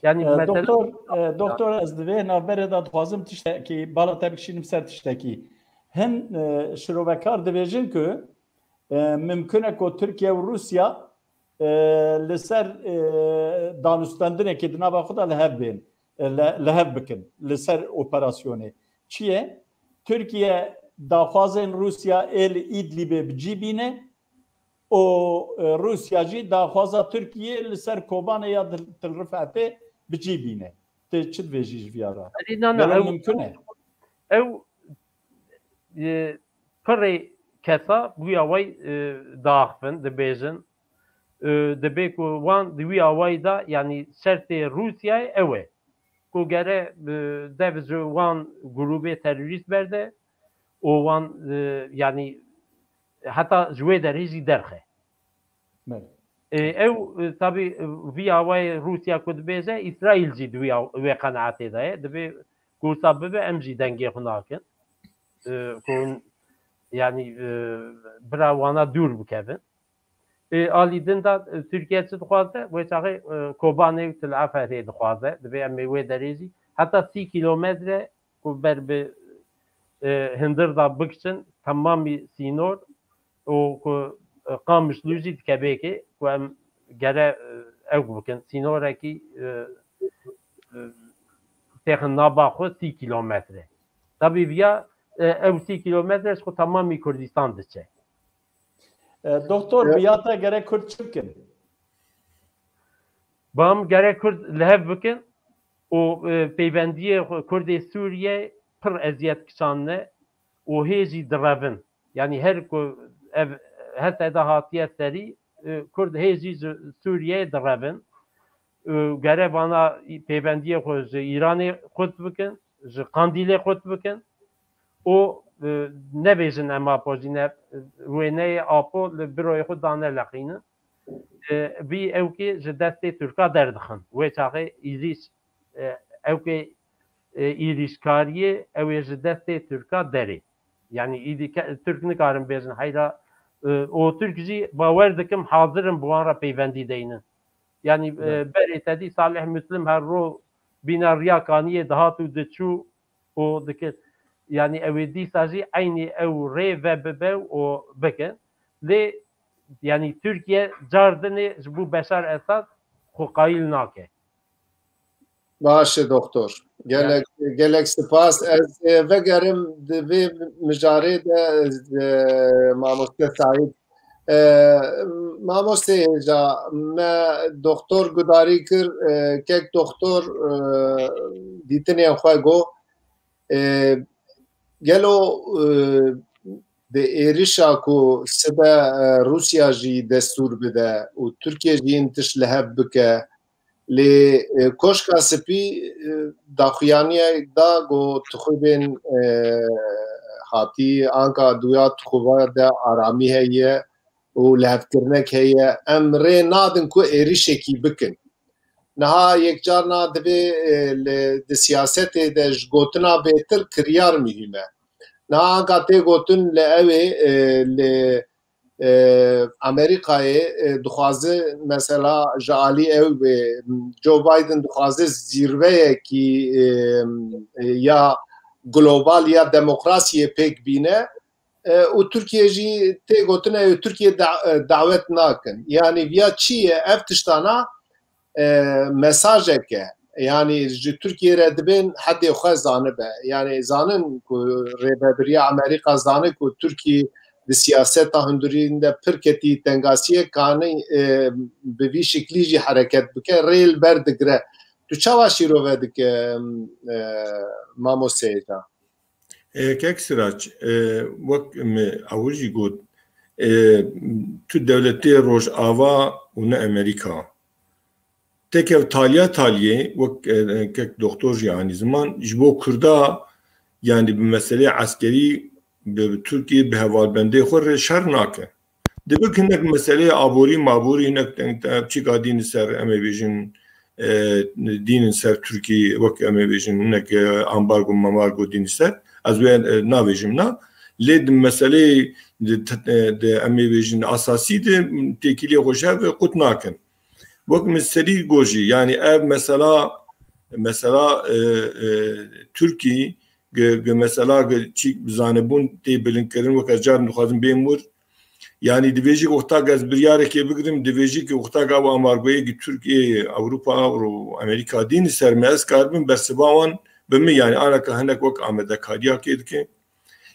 Yanî, e, mesele doktor, e, doktor, ez di vê navberê de dixwazim tiştekî, bala te bikişînim ser tiştekî. Hin, e, şirovekar dibêjin ku, e, mimkun e ku Tirkiye û Rûsya, e, li ser, e, danûstendinekê di nava xwe de li hev bên, e, li, li hev bikin, li ser operasyonê. Çi ye? Tirkiye daxwazên Rûsya ê li Îdlîbê bi cî bîne, û, e, Rûsya jî daxwaza Tirkiyê li ser Kobanê ya Til, Til Rifetê bi cî bîne. Tu çi dibêjî ji viya re? Erê, na, na, gelo ew, mimkun e? Ew, e, pirê kesa bi wî awayî, e, diaxivin, dibêjin, e, dibê ku wan di wî awayî de, yanî şertê Rûsyayê ew e. Ku gere, e, dev ji wan grûbê terorîst berde û wan, e, yanî heta ji wê derê jî derxe. Belê. E, ew, e, tabî, e, vî awayê Rûsya ku dibêje, Îsraîl jî di wî aw-, wê qenaetê de ye. Dibê ku wisa bibe, em jî dengê xwe nakin. E, ku hûn, yanî, e, bira wana dûr bikevin. E, alî din de, e, Tirkiye çi dixwaze? Wê çaxê, e, Kobanê û Til Eferê dixwaze. Dibê em ê wê derê jî heta sî kîlometre ku ber bi, e, hundir de bikiçin, temamî sînor û ku, e, Qamişlû jî dikevê kê, ku em gere, e, ew bikin. Sînorekî, e, e, têxin nava xwe sî kîlometre. Tabî viya, e, ew sî kîlometre ji xwe temamî Kurdistan diçe. E, doktor, e, bi ya te gerek Kurd çi bikin? Bam gerek Kurd li hev bikin. û, e, peywendiyê xwe Kurdê Sûriyê pir eziyet kişandine û hê jî direvin. Yanî her ku ev heseda hatiye serî, e, Kurd hê jî ji Sûriyeyê direvin. E, gere vana peywendiyê xwe ji Îranê qut bikin, ji Qandîlê qut bikin û, e, nebêjin em Apo jî ne, wêneyê Apo li biroyê xwe dane leqînin. E, vî ewkê ji destê Tirka derdixin. Wê çaxê êrîş, e, ewkê, e, êrîşkariyê ew ê ji destê Tirka derê. Yanî îdî ke-, Tirk nikarin bêjin heyra, e, û Tirk jî bawer dikim hazir in bi wan re peywendî deynin. Yanî, e, Evet. berê te dî Salih Muslim her ro bîna riya kaniyê dihat û diçû û dikir. Yanî ew ê dîsa jî eynî ew rê ve bibe û bikin. Lê yanî Tirkiye cardinê ji bo Beşar Esad xwe qayîl nake. Baş e, doktor. Gelek, gelek spas. Ez, e, vegerim di vê mijarê de, e, mamoste Saîd. E, mamoste Hêja, me doktor gudarî kir, e, kek doktor, e, dîtinên xwe got. E, gelo, e, di êrişa ku sibe, e, Rûsya jî destûr bide û Tirkiye jî hin tişt li hev bike, lê, e, Koşka Spî, e, daxuyaniyek da ku tixûbên, e, hatî anka duya tixûba de aramî heye û lihevkirinek heye. Em rê nadin ku êrişekî bikin. Niha yekcarna divê, e, li, di siyasetê de ji gotina bêtir kiryar muhîm e. Niha anka tê gotin li ew ê, e, li, e, Amerîkayê, e, dixwaze mesela ji alî ew, e, Joe Biden dixwaze zîrveyekî, e, e, ya global ya demokrasiyê pêk bîne. E, û Tirkiye jî tê gotin ew Tirkiye da-, e, dawet nakin. Yanî viya çi ye? Ev tiştana, e, mesajek e. Yanî ji Tirkiye re dibên hedê xwe zanibe. Yanî zanin ku rêvebiriya Amerîka zane ku Tirkiye di siyaseta hundirîn de pir ketî tengasiyê, kanî, e, bi vî şiklî jî hereket bike, rê li ber digire. Tu çawa şîrove dike, e, mamoste Hêja? E, kek Sirac, e, wek me ewil jî got, e, tu dewletê Rojava û ne Amerîka. Tekev taliya taliyê, wek, e, kek doktor jî anî ziman, ji bo Kurda, yanî bi meselê eskerî, bi, bi Tirkiye, bi hevalbendê xwe re şer nake. Dibik hinek meseleyê aborî maborî hinek teng te çîka dîn ser, em ê bêjin, e, dînin ser Tirkî, wek em ê bêjin hinek, e, ambargo mamargo dînin ser. Ez wê, e, navêjim na. Lê di meseleyê di, e, di em ê bêjin asasî de têkiliyê xwe ji hev qut nakin. Wek min serî got jî, yanî ev mesela, mesela, e, e, Tirkî gi, gi mesela gi çîk bi zanebûn tê bilindkirin, wek ez carin dixwazim bêm wir. Yanî divê jî wexta ez biryarekê bigirim, divê jî ki wexta ew ambargoyê ki Tirkiye, Ewropa û Amerîka dîn ser me, ez karibim bersiva wan bi min, yanî anaka hinek wek amedekariyakê dike.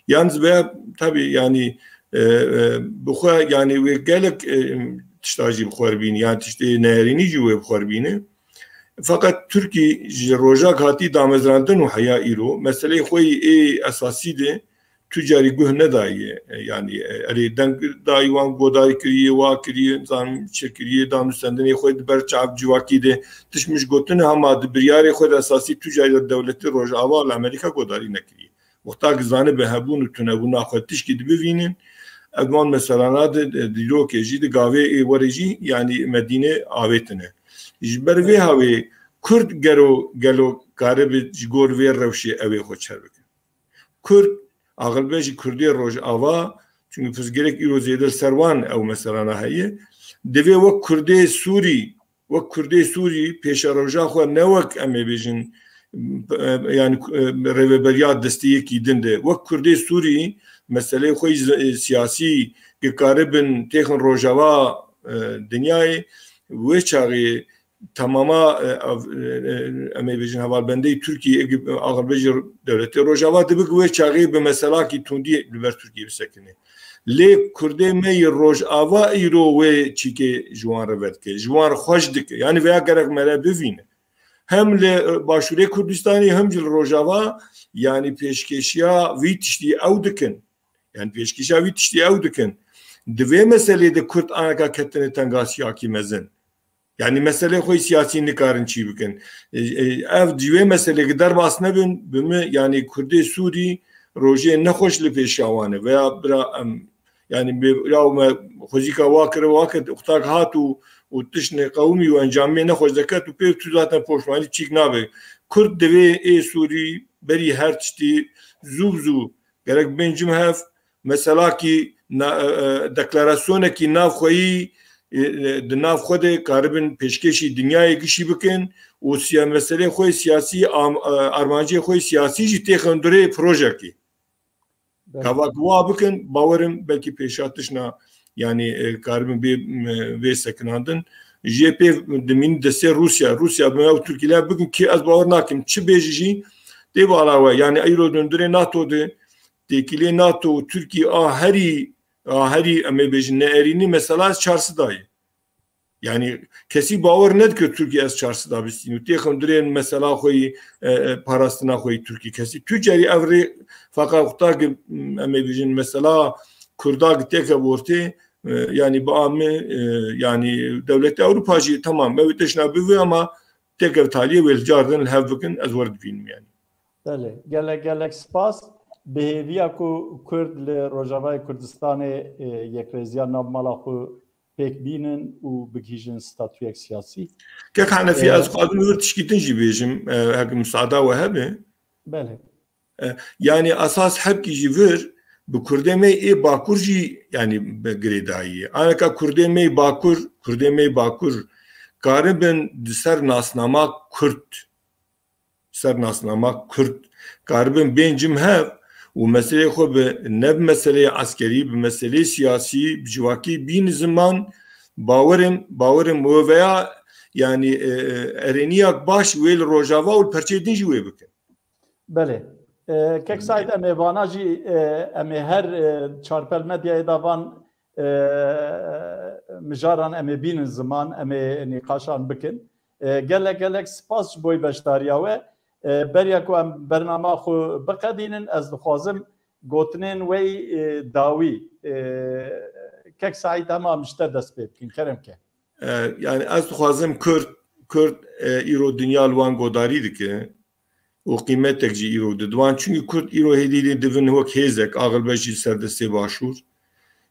Yalnız veya tabii yani, e, e, bi xwe yani wê gelek, e, tişta jî bi xwe bîne, yani tiştê neyarînî jî wê bi xwe bîne. Feqet Tirkî ji rojak hatî damezrandin û heya îro meseleyê xwe yî ê esasî de tu carî guh nedaye. E, yani, e, erê deng dayî wan godarî kiriye, wa kiriye, zanim çi kiriye, danûstendinê xwe di ber çav civakî de tişt min ji gotine hema di biryarê xwe de esasî tu carî dewletê Rojava li Amerîka godarî nekiriye. Wexta ki zanibe hebûn û tunebûna xwe tişkî dibivînin, ev di wan meselana de, de, dîrokê jî, di gavê ê werê jî, yanî Medîne avêtine. Ji ber vê hawê Kurd gero, gelo karibe ji gor vê rewşê ew ê xwe çer bike. Kurd, axilbejî Kurdê Rojava, çunku pirsgirêk îro zêde li ser wan ew meselana heye, divê wek Kurdê Sûrî, wek Kurdê Sûrî pêşeroja xwe ne wek em ê bêjin, e, yani, e, rêveberiya destê yekî din de. Wek Kurdê Sûrî meseleyê xwe yî zi-, e, siyasî ki karibin têxin Rojava, e, dinyayê, wê çaxê temama, e, ev, e, e, em ê bêjin hevalbendeyê Tirkiyê, ê, axilbejî dewletê Rojava dibik wê çaxê bi meselakî tundî li ber Tirkiyê bisekine. Lê Kurdê me yê Rojava îro wê çîkê ji wan re vedike, ji wan re xweş dike. Yani veya gerek me re bivîne. hem li Başûrê Kurdistanê hem jî li Rojava, yanî pêşkêşiya vî tiştî ew dikin. Yani pêşkêşiya vî tiştî ew dikin. Di vê meselê de Kurd aneka ketine tengasiyakî mezin. Yani meselê xwe siyasî nikarin çî bikin. E, e, ev di vê meselê ki derbas nebin, bi mi, yani Kurdê Sûrî rojê nexweş li pêşiya wan e. Veya bira em, yani bi, ya me xwezîka wa kir, wa kir, qutak hat û, û tiştê qewimî û encamê nexweş deket û pê tu zaten poşmanî çîk nabe. Kurd divê ê Sûrî berî her tiştî zû bi zû gerek bên cim hev, meselakî na-, e, e, deklarasyonekî navxweyî, e, e, di nav xwe de karibin pêşkêşî dinyayê gişî bikin û siya-, meselê xwe siyasî, am-, e, armancê xwe siyasî jî têxin durê projekî. Belê. Gava ku wa bikin, bawerim belkî pêşa tişna, yani, e, karibin bê, e, bê sekinandin. Jê pê dimîn destê Rûsya. Rûsya bi me û Tirkî lev bikin ki ez bawer nakim. Çi bêjî jî tê bala we. Yani, eyro dundurê NATO de, têkilê NATO û Tirkî a herî, a herî, em ê bêjin, neerînî mesela ez çar sed dayê. Yani kesî bawer nedikir Tirkiye ez çar sed bistînim. Têxin durên mesela xwe yî, e, e, parastina xwe yî Tirkiye. Kesî tu carî ev rê feqa qutak, em ê bêjin mesela Kurdak têkev ortê, e, yani bi amê, e, yani dewleti Ewropa jî tamam me wê tişna bivê ama têkev taliyê wê li car din li hev bikin ez wer dibînim yani. Belê, gelek gelek spas. Bi hêviya ku Kurd li Rojavayê Kurdistanê, e, yekrêziya nav mala xwe pêk bînin û bigihîjin statuyek siyasî. Kek Henefî, e, ez xwazim vir tişkî din jî bêjim, e, hek misada we hebe. Belê. E, yani esas hebkî jî vir bi Kurdê me ê Bakur jî yani bi girêdayî ye. Aneka Kurdê me Bakur, Kurdê me Bakur karibin di ser nasnama Kurd ser nasnama Kurd karibin bên cim hev û meselê xwe bi, ne bi meseleyê eskerî, bi meseleyê siyasî, bi civakî bîn ziman, bawerim, bawerim we veya, yani, e, e, erêniyak baş wê li Rojava û li perçeyê din jî wê bikin. Belê. E, Kek Saîd, em ê vana jî, e, em ê her, e, çarpel medyayê de van e, mijaran em ê bînin ziman, em ê nîqaşan bikin. E, gelek gelek spas ji bo beşdariya we. E, beriya ku em bernama xwe biqedînin, ez dixwazim gotinên we yî, e, dawî, e, Kek Saîd, hema em ji te dest pê bikin. Kerem ke. E, yani ez dixwazim Kurd, Kurd, e, îro dinya li wan godarî dike. û qîmetek jî îro didin wan. Çunkî Kurd îro hêdî dî divin wek hêzek, axilbe jî ser destê Başûr.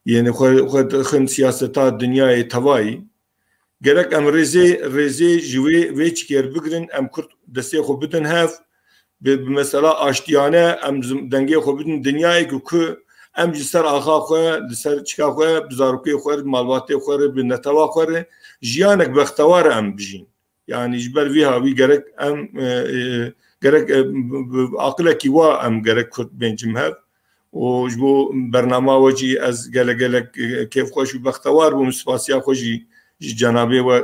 Yênî xwe, xwe dixin siyaseta dinyayê tevayî. Gerek em rêzê, rêzê ji wê, vê çiker bigrin, em Kurd destê xwe bidin hev, bi, bi mesela aştiyane em zim-, dengê xwe bidin dinyayê ku, ku em ji ser axa xwe, li ser çika xwe, bi zarokê xwe, bi malbatê xwe re, bi netewa xwe re jiyanek bextewar em bijîn. Yani ji ber vî hawî gerek em, e, e, gerek, e, bi, bi aqilekî wa em gerek Kurd bên cim hev. Û ji bo bernama we jî ez gelek gelek, e, kêfxweş û bextewar bûm. Spasiya xwe jî ji cenabê we,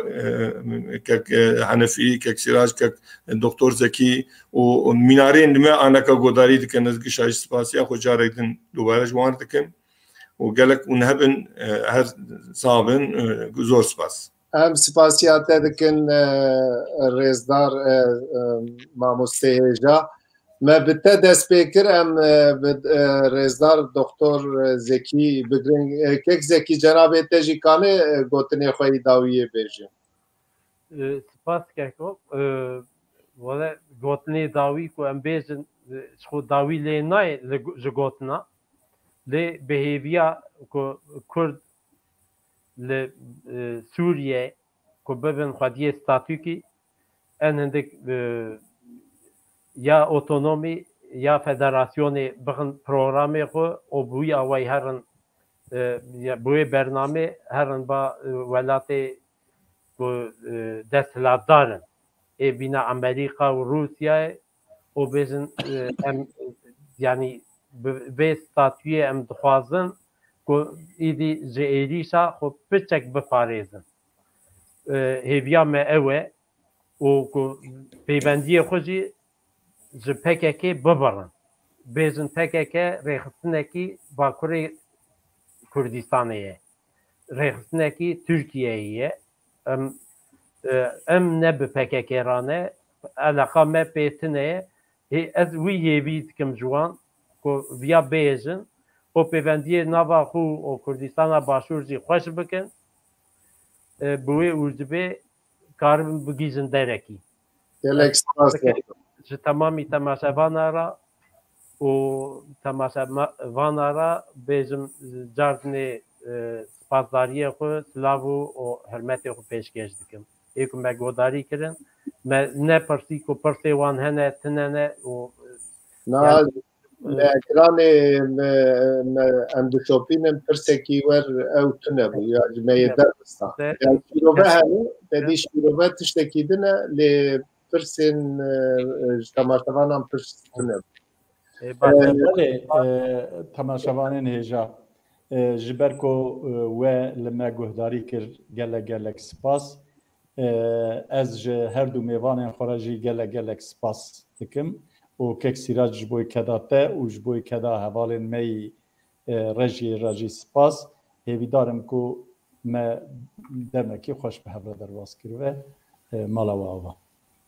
e, kek, e, Henefî, kek Sîrac, kek Doktor Zekî û, û mînarên li me aneka godarî dikin. Ez gişa jî spasiya xwe carek din dubare ji wan dikim. Û gelek hûn hebin, e, her sax bin, e, zor spas. Em spasiya te dikin, e, rêzdar, e, e, mamostê hêja. Me bi te dest pê kir, em, e, bi, e, rêzdar Doktor Zekî bigirin. E, Kek Zekî, cenabê te jî kanê, e, gotinê xwe yî dawiyê bêjin. E, spas keko. E, wele gotinê dawî ku em bêjin, e, ji xwe dawî lê nayê li, ji gotina. Lê bi hêviya ku Kurd li, e, Sûriye ku bibin xwediyê statûkî, en hindik, e, ya otonomî ya federasyonê bixin programê xwe û bi wî awayî herin, e, ya bi wê bernamê herin ba, e, welatê ku, e, desthilatdar in. Ê bîna Amerîka û Rûsyayê û bêjin, e, em, yanî bi vê statuyê em dixwazin ku îdî ji êrîşa xwe piçek biparêzin. E, hêviya me ew e û ku peybendiyê xwe jî ji P K K bibirin. Bêjin P K K rêxistinekî Bakurê Kurdistanê ye. Rêxistinekî Tirkiyeyê ye. Em, e, em ne bi P K K re ne, Eleqa me pê tune ye. Hê ez wî hêvî dikim ji wan ku viya bêjin û pêvendiyê nava xwe û Kurdistana Başûr jî xweş bikin. E, bi wê û ji vê karibin bigihîjin derekî. Gelek spas. Ji temamî temaşevana re û temaşevana re bêjim, cardinê, e, spasdariyê xwe, silav û, û hurmetê xwe pêşkêş dikim. Ê ku me guhdarî kirin, me nepirsî ku pirsê wan hene, tine ne û Na, yani, me ekranê me, me, em dişopînin, pirsekî wer ew tune bû. Ya ji me yê derxista. Ya şîrove hene, te dî şîrove tiştekî din e, lê pirsên, e, ji temaşevanan pirs tune bû. E, baş e. Belê, e, temaşevanên hêja, e, ji ber ku, e, we li me guhdarî kir, gelek gelek spas. E, ez ji her du mêvanên xwe re jî gelek gelek spas dikim û kek Sîrac ji bo keda te û ji bo keda hevalên me yî, e, re jî, re jî spas. Hêvîdar im ku me demekî xweş bi hev re derbas kiribe, e, mala we ava.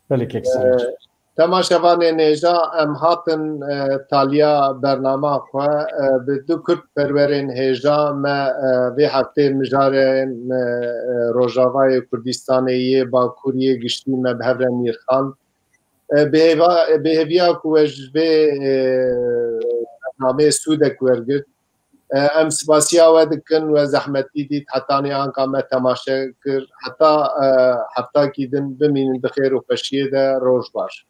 Belê kek Sîrac. E, temaşevanên hêja, em hatin, e, taliya bernama xwe, e, bi du Kurd perwerên hêja me, e, vê heftê mijarên, e, e, Rojavayê Kurdistanê yê Bakur yê giştî me bi hev re nîrxand. E, bi hêva-, bi hêviya ku we ji vê, e, bernameyê sûdek wergirt, e, em spasiya we dikin, we zehmetî dît, hetanî anka me temaşe kir, heta, e, heftakî din bimînin di xêr û xweşiyê de, roj baş.